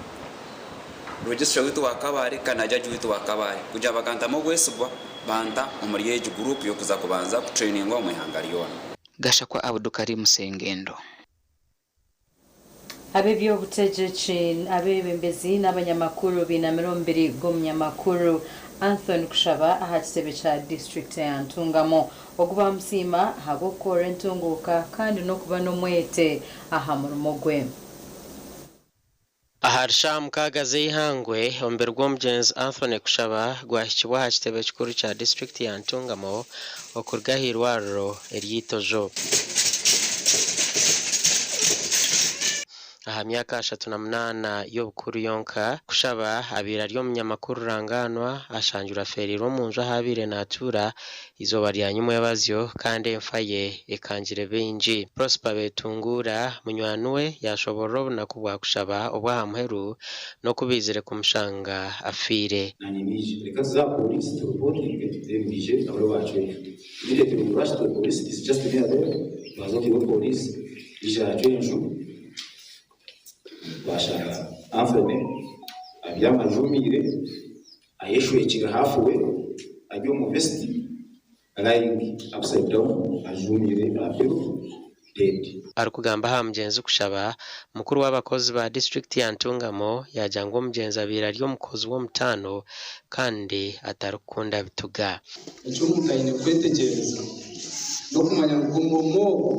Registrar waitu wa Kabale kandi na Judge waitu wa Kabale kugira bakantamu obwesigwa banta omuri egi group y'okuza kubanza kutrainingwa omu ihanga ryona. Gashakwa Abdukarim Sengendo. Ab'eby'obutegyeki, abeebembezi n'abanyamakuru bainamire omubiri gw'omunyamakuru Anthony Kushaba aha kitebe kya disiturikiti ya Ntungamo. Ogu baamusiima ahabw'okukorera entunguuka kandi n'okuba n'omwete aha murimo gwe. Ahari shaaha mukaaga z'eihangwe, omubiri gw'omugyenzi Anthony Kushaba gwahikibwa aha kitebe kikuru kya disiturikiti ya Ntungamo okuruga ah'eirwariro ery'eitojo. Aha myaka 38 y'obukuru yonka, Kushaba abaire ari omunyamakuru rurangaanwa ashangirwe afeereirwe omunju ahu abaire natuura Eizooba rya nyimwebazyo kandi enfa ye ekangire baingi. Prosper Betunguura, munywani we yaashoboorora obunaku bwa kushaba obw'aha muheru n'oku baizire kumushanga afiire. Naanye nyije. Reka tuze aha police tu reportinge then baije nabo baacweyo. Immediately we rush to the police, it's just near there, twaza omu police, baija yaacwa enju, baashanga Anthony abyami ajuumiire. Ayeshwekire half way ari omu vest lying upside down ajuumire aha pillow dead. Arikugamba aha mugyenzi kushaba, mukuru w'abakozi ba disiturikiti ya Ntungamo yaagira ngu omugyenzi abaire ari omukozi w'omutaano kandi atarikukunda bituga. Eki omuntu aine kwetegyereza n'okumanya ngu omurimo ogu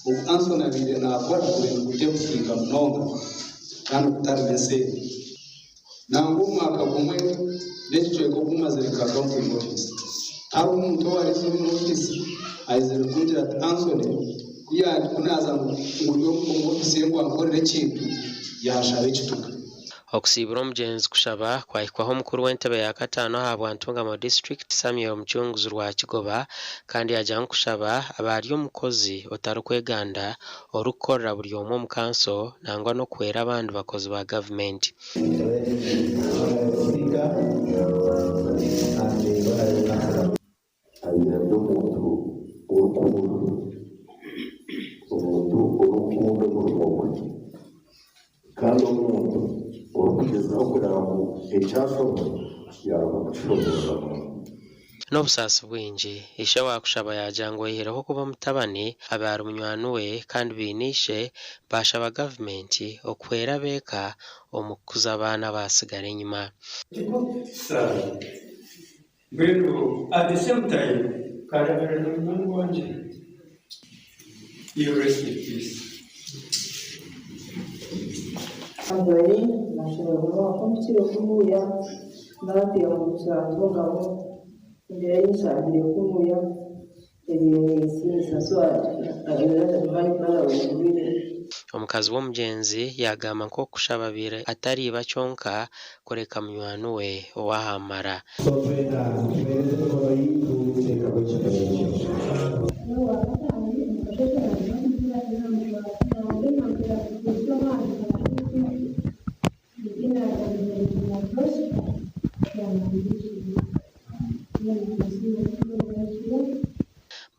ogu Anthony abaire naakora gubaire nigutebutinga munonga kandi gutarimu esente. Nangwa omwaka gumwe n'ekicweka ogu mazire nka accounting officer, hariho omuntu owariize omu ofiisi aizire kungira ati Anthony ku naaza ngu ndi omu ofiisi ye ngu ankorere ekintu, yanshaba ekituga. Okusiibura omugyenzi kushaba kwahikwaho omukuru w'entebe ya kataano aha bwa Ntungamo District, Samuel Mucunguzi Rwakigoba kandi yaagira ngu Kushaba aba ari omukozi otarikweganda orikukorera buri omwe omu kanso nangwa n'okuhwera abandi bakozi ba gavumenti. Abaire ari omuntu orikuhurira, omuntu orikukunda omurimo gwe, kandi omuntu orikugyezaho kureba ngu eki ashobora yaaba kukishoboorora bwanyima. N'obusaasi bwingi, ishe waakushaba yaagira ngu oihireho kuba omutabani, abe ari munywani we kandi baine ishe, baashaba gavumenti okuhwera ab'eka omu kukuza abaana abaatsigara enyima. Mbwenu at the same time karabire na munywani wangye you rest in peace. Anthony nashemererwa munonga ku mpikire kunuuya naatuya omu Ntungamo embeera ei nshangire kunuuya ebaire neesiimisa so Omukazi w'omugyenzi yaagamba nk'oku Kushaba abaire atari iba kyonka kureka munywani we ow'aha mara.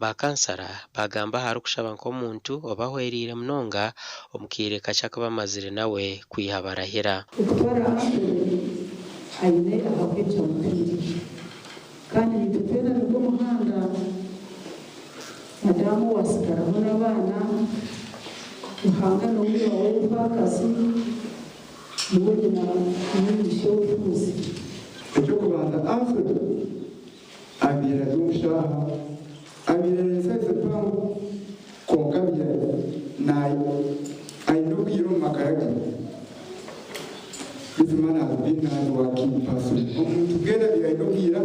Ba kansara baagamba ahari kushaba nk'omuntu obahwereire munonga omu kaire kakye aku bamazire nawe kwiha barahira. Okutwara Anthony Aine ahabw'eki amutwire. Kandi naitwe twena nigwo muhanda. Madamu owaasigaraho n'abaana, Ruhanga niwe iba w'efaakazi, niwe nyina n'omugisha w'obufuuzi. Eky'okubanza Anthony abaire ari omushaaha, abaire aine saizi mpango kwonka abaire aine obwire omu magara ge. This man has been hard working person. Omuntu mbwenu abaire aine obwira.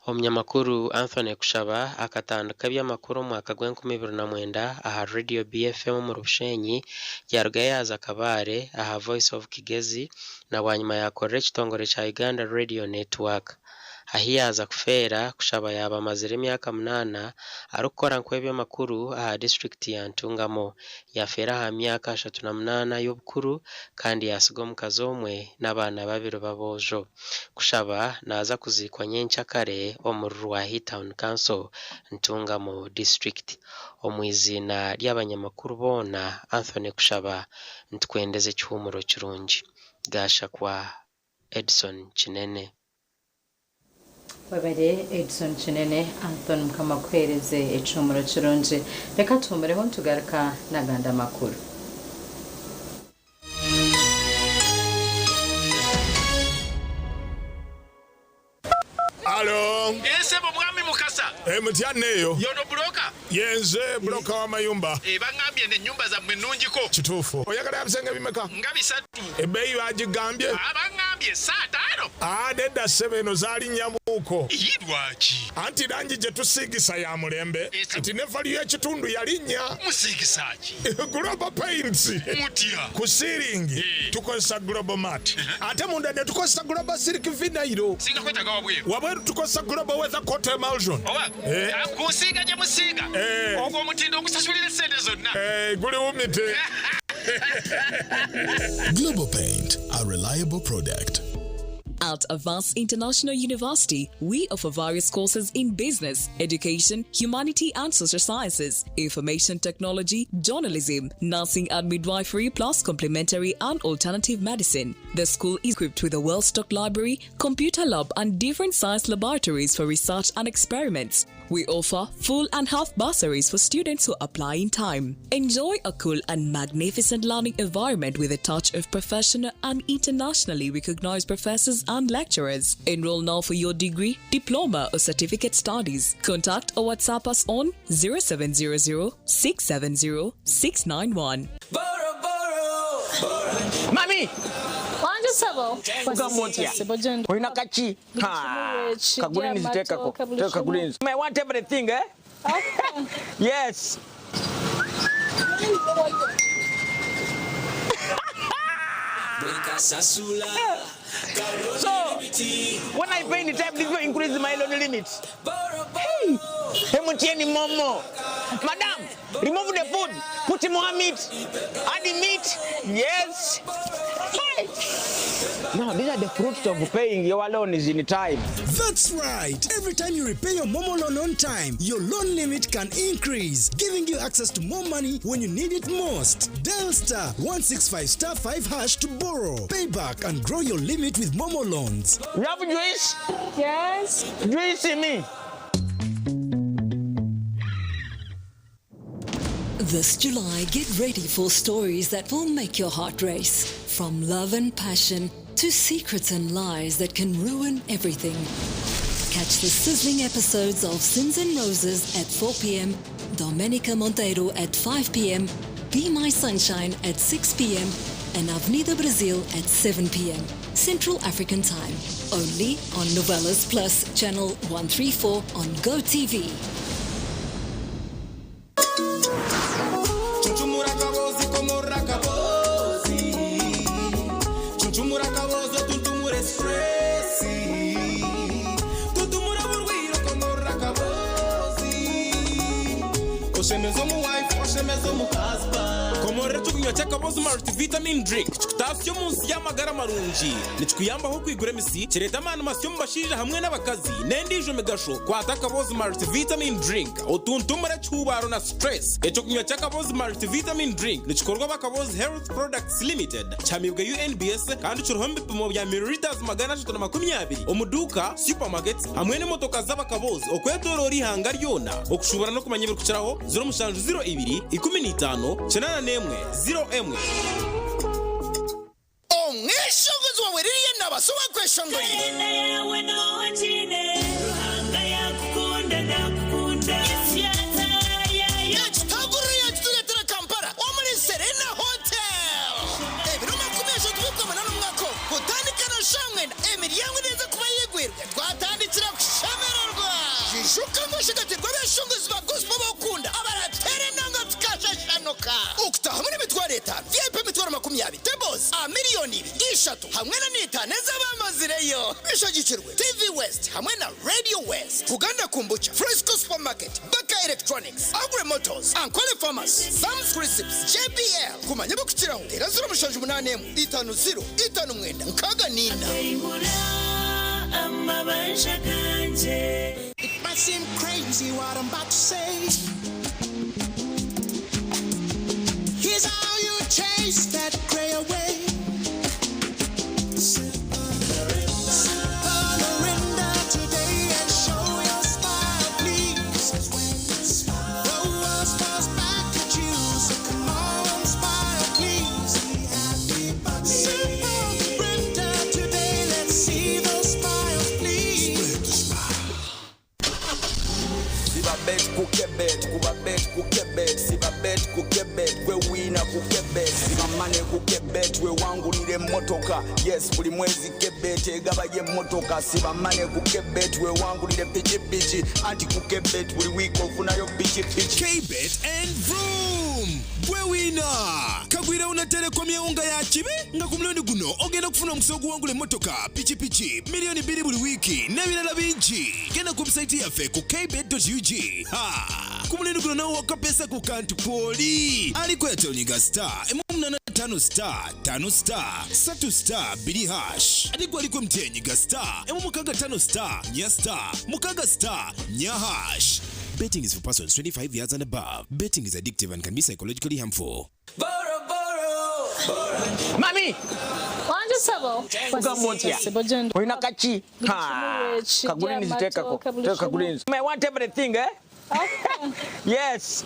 Omunyamakuru Anthony Kushaba akatandika eby'amakuru omu mwaka gw'enkumi ibiri na mwenda aha Radio BFM omuri Bushenyi, yarugayo yaaza Kabale aha Voice of Kigezi na bwanyima yaakorera ekitongore kya Uganda Radio Network. Ahi yaaza kufeera, Kushaba yaaba amazire emyaka munaana arikukora nkw'eby'amakuru aha disiturikiti ya Ntungamo. Yaafeera aha myaka 38 y'obukuru kandi yaatsiga omukazi omwe n'abaana babiri b'aboojo. Kushaba naaza kuziikwa nyenkyakare omuri Rwahi Town Council, Ntungamo District. Omu iziina ry'abanyamakuru boona, Anthony Kushaba, nitukwendeza ekihuumuro kirungi. Gashakwa Edson Kinene. Webare Edson Kinene, Anthony Mukama akuhereze ekihumuro kirungi. Reka tuhumureho nitugaruka n'agandi amakuru. Alo. Eeh ssebo mwami Mukasa. Eeh mutya neeyo. Y'ono bbulooka? Yenze bbulooka w'amayumba. Eeh bangambye nti ennyumba zammwe nnungiko. Kituufu. Oyagala ya bisenge bimeka? Nga bisatu. Ebbeeyi baagigambye? Aah bangambye si ataano? Aah nedda ssebo eno zaalinnyamuuko. Yii lwaki? Anti langi gye tusiigisa ya mulembe kati ne value y'ekitundu yalinnya. Musiigisa ki? Global Paints. Mutya? Ku siiringi tukozesa Global Mat ate munda ne tukozesa Global Silk Vinyl. Singa kwetaaga wabweru? Wabweru tukozesa Global Weather Coat Emulsion. Oba ku nsiiga gye musiiga ogwo omutindo ogusasulira essente zonna. Guli wumite. Global Paint, a reliable product. At Avance International University, we offer various courses in business, education, humanity and social sciences, information technology, journalism, nursing and midwifery, plus complementary and alternative medicine. The school is equipped with a well-stocked library, computer lab and different science laboratories for research and experiments. We offer full and half bursaries for students who apply in time. Enjoy a cool and magnificent learning environment with a touch of professional and internationally recognized professors and lecturers. Enroll now for your degree, diploma, or certificate studies. Contact or WhatsApp us on 0700 670 691. Mami! Wanje sabo. Ugamba otya? Olina kaki? Ha, Kagurini ziteekako. Teeka kagurini. I want everything, eh? Yes. So, when I pay in time, this will increase my loan limit. Hey, MTN Momo. Madam, remove the food. Put more meat. Add the meat. Yes. Hey. Now, these are the fruits of paying your loans in time. That's right. Every time you repay your Momo loan on time, your loan limit can increase, giving you access to more money when you need it most. Dial star 165 star 5 hash to borrow, pay back, and grow your limit with Momo loans. You have juice? Yes. Juice me. This July, get ready for stories that will make your heart race. From love and passion to secrets and lies that can ruin everything. Catch the sizzling episodes of Sins and Roses at 4 p.m., Domenica Monteiro at 5 p.m., Be My Sunshine at 6 p.m., and Avenida Brasil at 7 p.m. Central African Time. Only on Novelas Plus, Channel 134 on GoTV. Chuchumura kabozi komora kabozi Chuchumura kabozi tuntumure stressi Tuntumura burwiro komora kabozi Oshemeze omu wife, oshemeze omu husband. Komorora eky'okunywa ky'akabozi Multivitamin Drink kikutaasya omu nsi y'amagara marungi. Nikikuyambaho okwigura emisi, kireeta amaani masya omu bashaija hamwe n'abakazi, n'endiijo migasho. Kwata akabozi Multivitamin Drink otuntumure ekihuubaaro na stress. Eky'okunywa ky'akabozi Multivitamin Drink nikikorwa aba Kabozi Health Products Limited, kihamiibwe UNBS kandi kiriho omu bipimo bya millilitres 320 omu duuka, supermarkets hamwe n'emotoka z'abakabozi okwetoroora eihanga ryona. Okushuubura n'okumanya ebirikukiraho, 0702 15 81 01. Omweshongozi wawe Lilian Nabaasa owakweshongorire. Ekitaguriro yakitureetera Kampala omuri Serena Hotel ebiro 30 by'Okwamunana omwaka ogu kutandika na shaaha mwenda emiryango neeza kuba eyigwirwe twatandikira kushemererwa. Ijuka ngu oshagatirwe abeshongozi ba gospel abokukunda abarateera enanga tukashashanuka. Okutaahamu n'emitwaro etaano, VIP emitwaro 20, tables aha miriyoni ibiri, ishatu hamwe na n'etaano ez'abamazireyo. Bishagikirwe TV West hamwe na Radio West, Buganda Kombucha, Fresco Supermarket, Baka Electronics, Agri Motors, Ankole Pharmacy, Sam's Crisps, JBL. Kumanya ebirikukiraho, teera 078 50 59 64. It might seem crazy what I'm about to say. Here's how you chase that gray away. Sip a Mirinda today and show your smile, please. The world smiles back at you, so come on, smile, please. Sip a Mirinda today, let's see those smiles, please. Siba bet ku kebet, kuba bet ku kebet, siba bet ku kebet, gwe wiina ku kebet, siba money ku kebet, wewangulira emmotoka. Yes, buli mwezi kebet egabayo emmotoka. Siba money ku kebet, wewangulira pikipiki, anti ku kebet buli wiiki ofunayo pikipiki. Kbet and Vroom! Gwe wiina! Kagwirewo na Telecom y'ewunga ya kibi nga ku mulundi guno ogenda kufuna omukisa oguwangula emmotoka, pikipiki, miliyoni 2 buli wiiki n'ebirala bingi. Genda ku website yaffe ku kbet.ug. Ha! Ku mulundi guno nawe wakapeesa ku kantu kwoli. Aliko yatonyiga star 185 star 5 star 3 star 2 hash. Ate gwe aliko MTN nyiga star 165 star 4 star 6 star 4 hash. Betting is for persons 25 years and above. Betting is addictive and can be psychologically harmful. Mami! Wanje sabo. Ugamba otya? Olina kaki? Ha, Kagurini ziteekako. Teeka kagurini. I want everything, eh? Yes.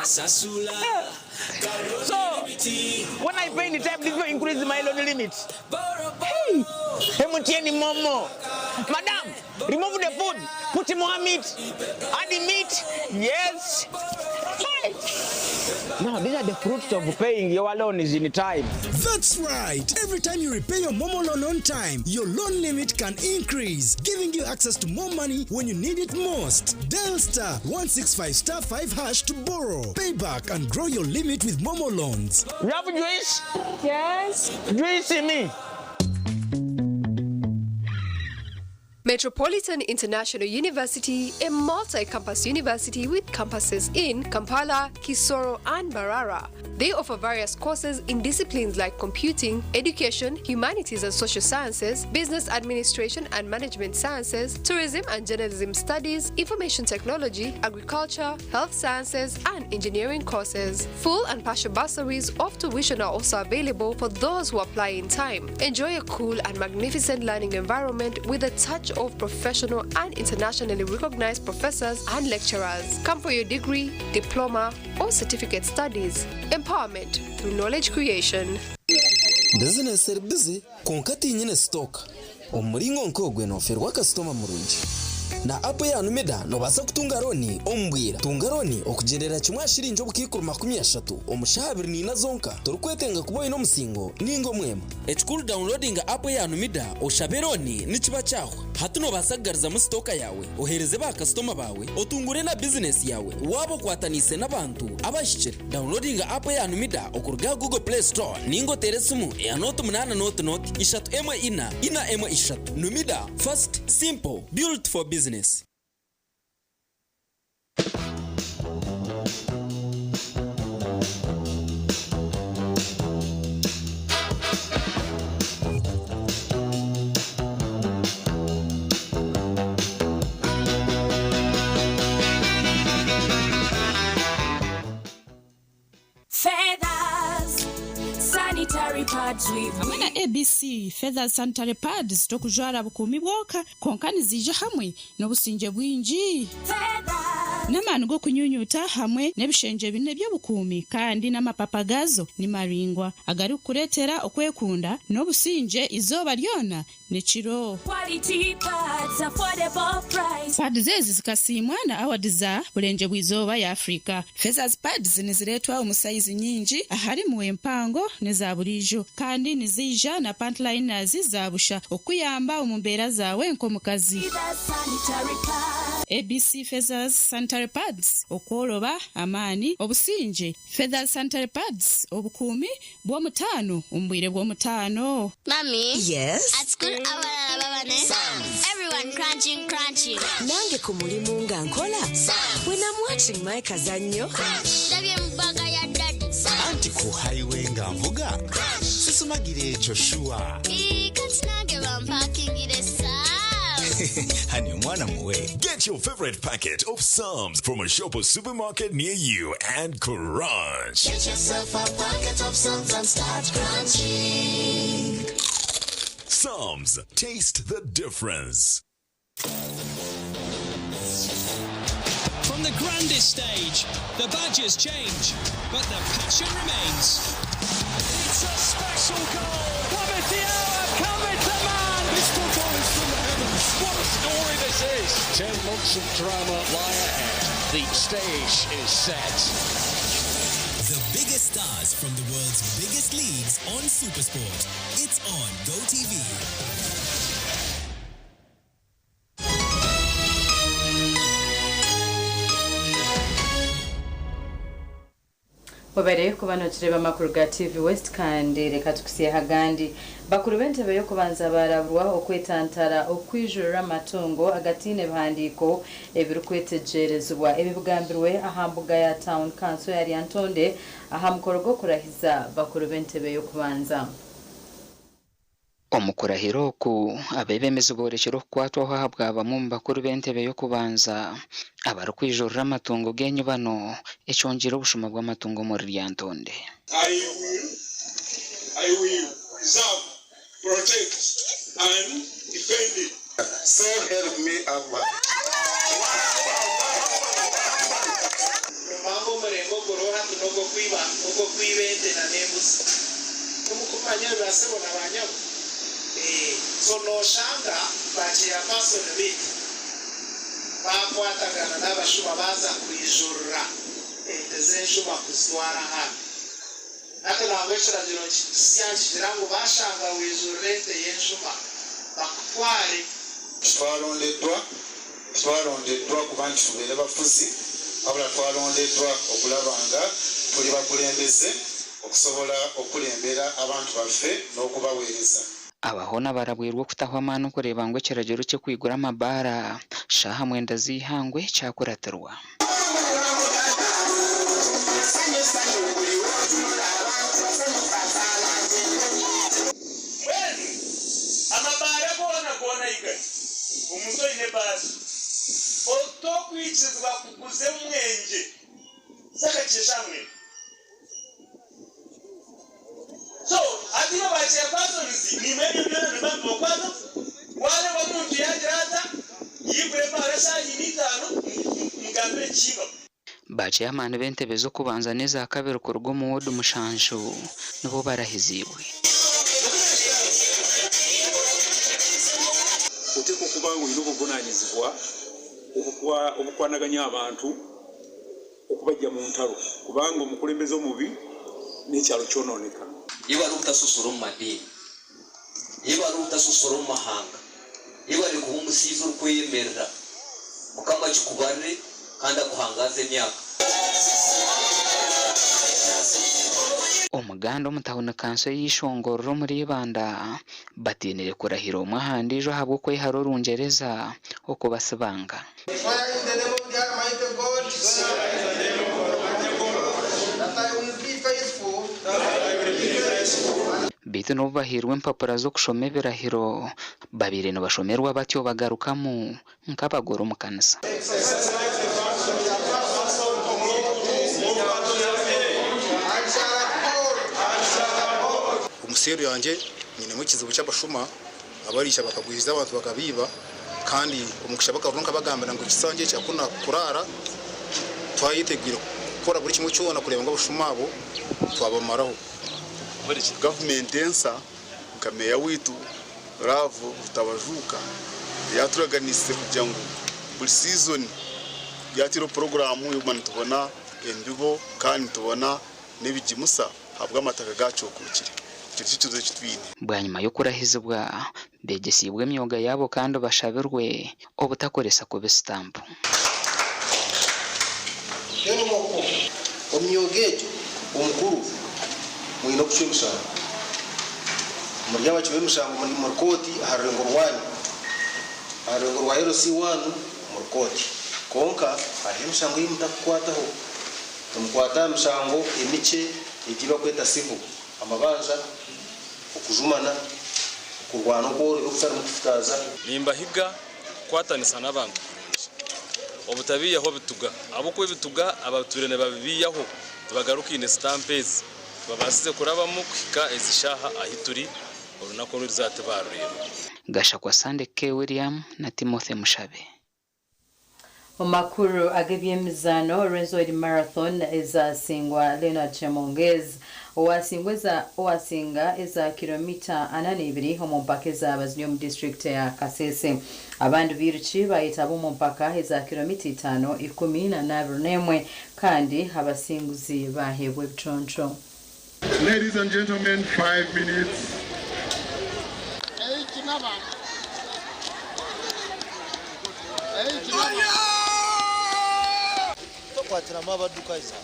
So, when I pay in time, this will increase my loan limit. Hey, MTN Momo. Madam, remove the food, put more meat, add the meat. Yes. Hey. Now, these are the fruits of paying your loans in time. That's right. Every time you repay your Momo loan on time, your loan limit can increase, giving you access to more money when you need it most. Dial star 165 star 5 hash to borrow, pay back, and grow your limit with Momo loans. You have juice? Yes. Juice me. Metropolitan International University, a multi-campus university with campuses in Kampala, Kisoro, and Mbarara. They offer various courses in disciplines like computing, education, humanities and social sciences, business administration and management sciences, tourism and journalism studies, information technology, agriculture, health sciences, and engineering courses. Full and partial bursaries of tuition are also available for those who apply in time. Enjoy a cool and magnificent learning environment with a touch of professional and internationally recognized professors and lecturers. Come for your degree, diploma, or certificate studies. Empowerment through knowledge creation. Bizinesi eri busy, kwonka tinyine stock. Omu muringo nk'ogwe noferwa kasitoma murungi. Na app eya Numida nobaasa kutunga looni omu bwira. Tunga looni okugyendera kimwe aha shiringi obukaikuru 30 omu shaaha 24 zonka torikwetenga kuba oine omusingo ninga omwema. Ekikuru downloadinga app eya Numida oshabe looni nikiba kyahwa. Hati nobaasa kugarizamu sitooka yaawe, oheereze ba kasitoma baawe, otungure na bizinesi yaawe waaba okwataniise n'abantu abahikire. Downloadinga app eya Numida okuruga aha Google Play Store ninga oteere esimu eya 08 0 0 3 14 4 13. Numida, fast, simple, built for business. Feathers sanitary pads with Hamwe na ABC Feathers Sanitary Pads tokujwara bukuumi bwonka kwonka niziija hamwe n'obusingye bwingi. N'amaani g'okunyunyuta hamwe n'ebishengye bina eby'obukuumi kandi n'amapapa gaazo ni maraingwa agarikukureetera okwekunda n'obusingye eizooba ryona n'ekiro. Quality pads, affordable price. Pads ezi zikasiimwa na awadi za Burengyerwa Izooba ya Afrika. Feathers Pads nizireetwa omu sayizi nyingi aharimu empango n'eza buriijo kandi niziija na pant liners za busha okukuyamba omu mbeera zaawe nk'omukazi. Feathers sanitary pads. ABC Feathers Sanitary Pads, Okworoba, amaani, obusingye. Feathers Sanitary Pads, Obukuumi bw'omutaano omu bwire bw'omutaano. Mummy. Yes? At school abalala baba ne Everyone crunching crunching. Nange ku mulimu nga nkola. When I'm watching my kazannyo. Ndabye mu bag ya daddy. Anti ku highway nga nvuga sisumagira ekyo shuwa. Ii, kati nange bampakingire Psalms. Hani omwana muwe. Get your favorite packet of Psalms from a shop or supermarket near you and crunch. Get yourself a packet of Psalms and start crunching. Psalms, taste the difference. From the grandest stage, the badges change, but the passion remains. It's a special goal. Cometh the hour, cometh the man. This football is from the heavens. What a story this is. 10 months of drama lie ahead. The stage is set. The biggest stars from the world's biggest leagues on Supersport. It's on GoTV. Webare kuba nokireeba amakuru ga TV West kandi reka tukutsyeho agandi. Bakuru b'entebe y'okubanza baaraburwa okwetantara okwijurira amatungo agataine bihandiiko ebirikwetegyerezibwa. Ebi bigambirwe aha mbuga ya Town Council ya Lyantonde aha mukoro gw'okurahiza bakuru b'entebe y'okubanza. Omu kurahira oku, abeebembezi boorekire okukwatwaho ahabwa bamwe omu bakuru b'entebe y'okubanza abarikwijurira amatungo g'enyibano ekyongyeire obushuma bw'amatungo omuri Lyantonde. I will, I will preserve, protect and defend it. So help me Allah. Nomanya omurengo oguriho hati n'ogw'okwiba n'ogw'okwiba ente na n'embuzi. Timukumanya ebyo basebo na banyabo? Eeh so noshanga ba chairperson beitu bakwatagana n'abashuma baaza kwijurira ente z'enshuma kuzitwara ahandi. Hati nangwa ekiragiro kisya nikigira ngu bashanga waijurira ente y'enshuma bakutware. Titwalondeddwa, titwalondeddwa kuba nti tubeere bafuzi, wabula twalondeddwa okulaba nga tuli bakulembeze okusobola okukulembera abantu baffe n'okubaweereza. Aba hoona barabwirwe okutaho amaani okureeba ngu ekiragiro ky'okwigura amabaara shaaha mwenda z'eihangwe kyakuratirwa. Mbwenu amabaara goona goona ahi gari, omuntu oine ebaasa otokwikirizibwa kuguza omwengye z'akakiikyo shaaha mwenda. So hati ibo ba chairpersons nimwe ebyo byona nimuba nimubakwataho, wareeba omuntu yagira ata yaigura ebaara eshaaha ina itaano mugambire kiibaho. Ba ceyamaani b'entebe z'okubanza n'eza kabiri kuruga omu woodi mushanju nibo barahiziibwe. Oteekwa okuba nga olina obwo. obuvunanyizibwa obukwanaganya abantu okubajja mu ntalo kubanga omukulembeze omubi n'ekyalo kyononeka. Yebare obutasosola omu madiini. Yebare obutasosola omu mahanga. Yebare kuba omusaiza orikweyemerera. Mukama akikubarire kandi akuhangaaze emyaka. Omuganda omu tauni kanso ey'eishongorero omuri Ibanda batiinire kurahira omwe aha ndiijo ahabw'okwehara Orungyereza okubasibanga. Beitu n'obu bahairwe empapura z'okushoma ebirahiro, babaire nibashomerwa batyo bagarukamu nk'abagore omu kanisa. Omu seeru yangye nyinemu ekizibu ky'abashuma abariija bakagwiriza abantu bakabiiba kandi omu kushaba akaruru nkabagambira ngu ekisanja eki aku nakuraara twayetegwire kukora buri kimwe kyona kureeba ngu abashuma abo twabamaraho. Gavumenti ensa nka meeya waitu Love Rutabajuuka yaturaganiise kugira ngu buri siizoni yataireho puroguraamu y'okuguma nitubona embibo kandi nitubona n'ebigimusa ahabw'amataka gaacokookire. Ekyo nikyo kizibu eki twine. Bwanyima y'okurahizibwa, beegyesiibwe emyoga yaabo kandi bashabirwe obutakoresa kubi sitampu. Mbwenu okwo omu myoga egyo omukuru mwine okucwa emishango. Muri abacwi b'emishango muri kooti aha rurengo rwanyu. Aha rurengo rwa LC one muri kooti. Kwonka hariho emishango ei mutakukwataho. Nimukwata aha mishango emikye egi ei barikweta civil, amabanja, okujumana, okurwana okworobi okutarimu kufutaaza. Nimbahiga kukwatanisa n'abantu kurungi, obutabiihaho bituga ahabw'okuba ebituga abatwire nibabibiihaho tibagarukaine sitampu ezi tibabaasize kurabamu kuhika ezi shaaha ahi turi orunaku oru erizooba tibaarureeba. Gashakwa Sunday K. William na Timothy Mushabe. Omu makuru ag'eby'emizaano, Rwenzori Marathon ezasingwa Leonard Chemonges owasinga eza kiromita ana n'ibiri omu mpaka ezaaba ziri omu disiturikiti ya Kasese. Abandi bairuki bayetaba omu mpaka eza kiromita itaano, ikumi na n'abiri n'emwe kandi abasinguzi baheebwa ebiconco. Ladies and gentlemen, 5 minutes. Tokwatiramu abadduka za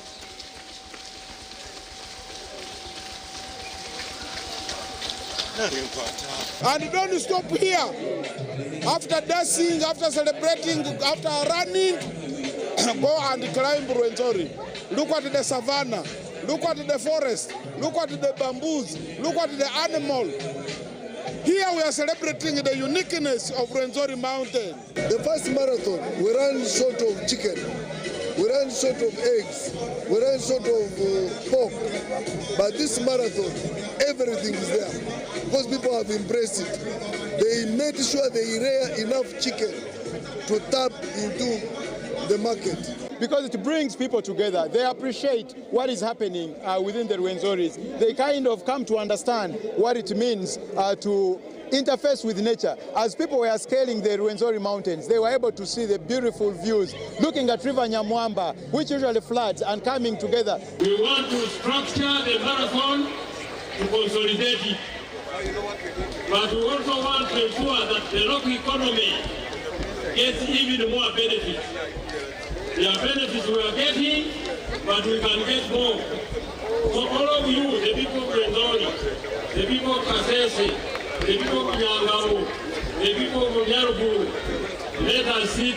And don't stop here. After dancing, after celebrating, after running, go and climb Rwenzori. Look at the savannah. Look at the forest. Look at the bamboos. Look at the animal. Here we are celebrating the uniqueness of Rwenzori Mountain. The first marathon, we ran short of chicken, we ran short of eggs, we ran short of pork. But this marathon, everything is there because people have embraced it. They made sure they rear enough chicken to tap into the market. Because it brings people together. They appreciate what is happening within the Rwenzoris. They kind of come to understand what it means to interface with nature. As people were scaling the Rwenzori Mountains, they were able to see the beautiful views, looking at River Nyamwamba, which usually floods, and coming together. We want to structure the marathon to consolidate it. But we also want to ensure that the local economy gets even more benefits. There are benefits we are getting, but we can get more. So all of you, the people of Rwenzori, the people of Kasese, the people of Nyangabo, the people of Nyaruguru, let us sit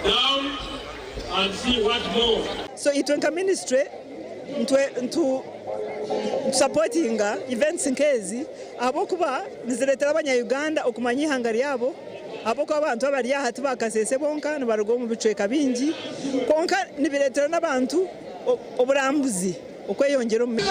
down and see what more. So itwe nka ministry ntu supportinga events nk'ezi ahabwokuba nizireetera abanya-Uganda okumanya ihanga ryabo, ahabwokuba abantu abari aha tibakasese bonka, nibaruga omu bicweka bingi, konka nibireetera n'abantu oburambuzi okweyongyera omu.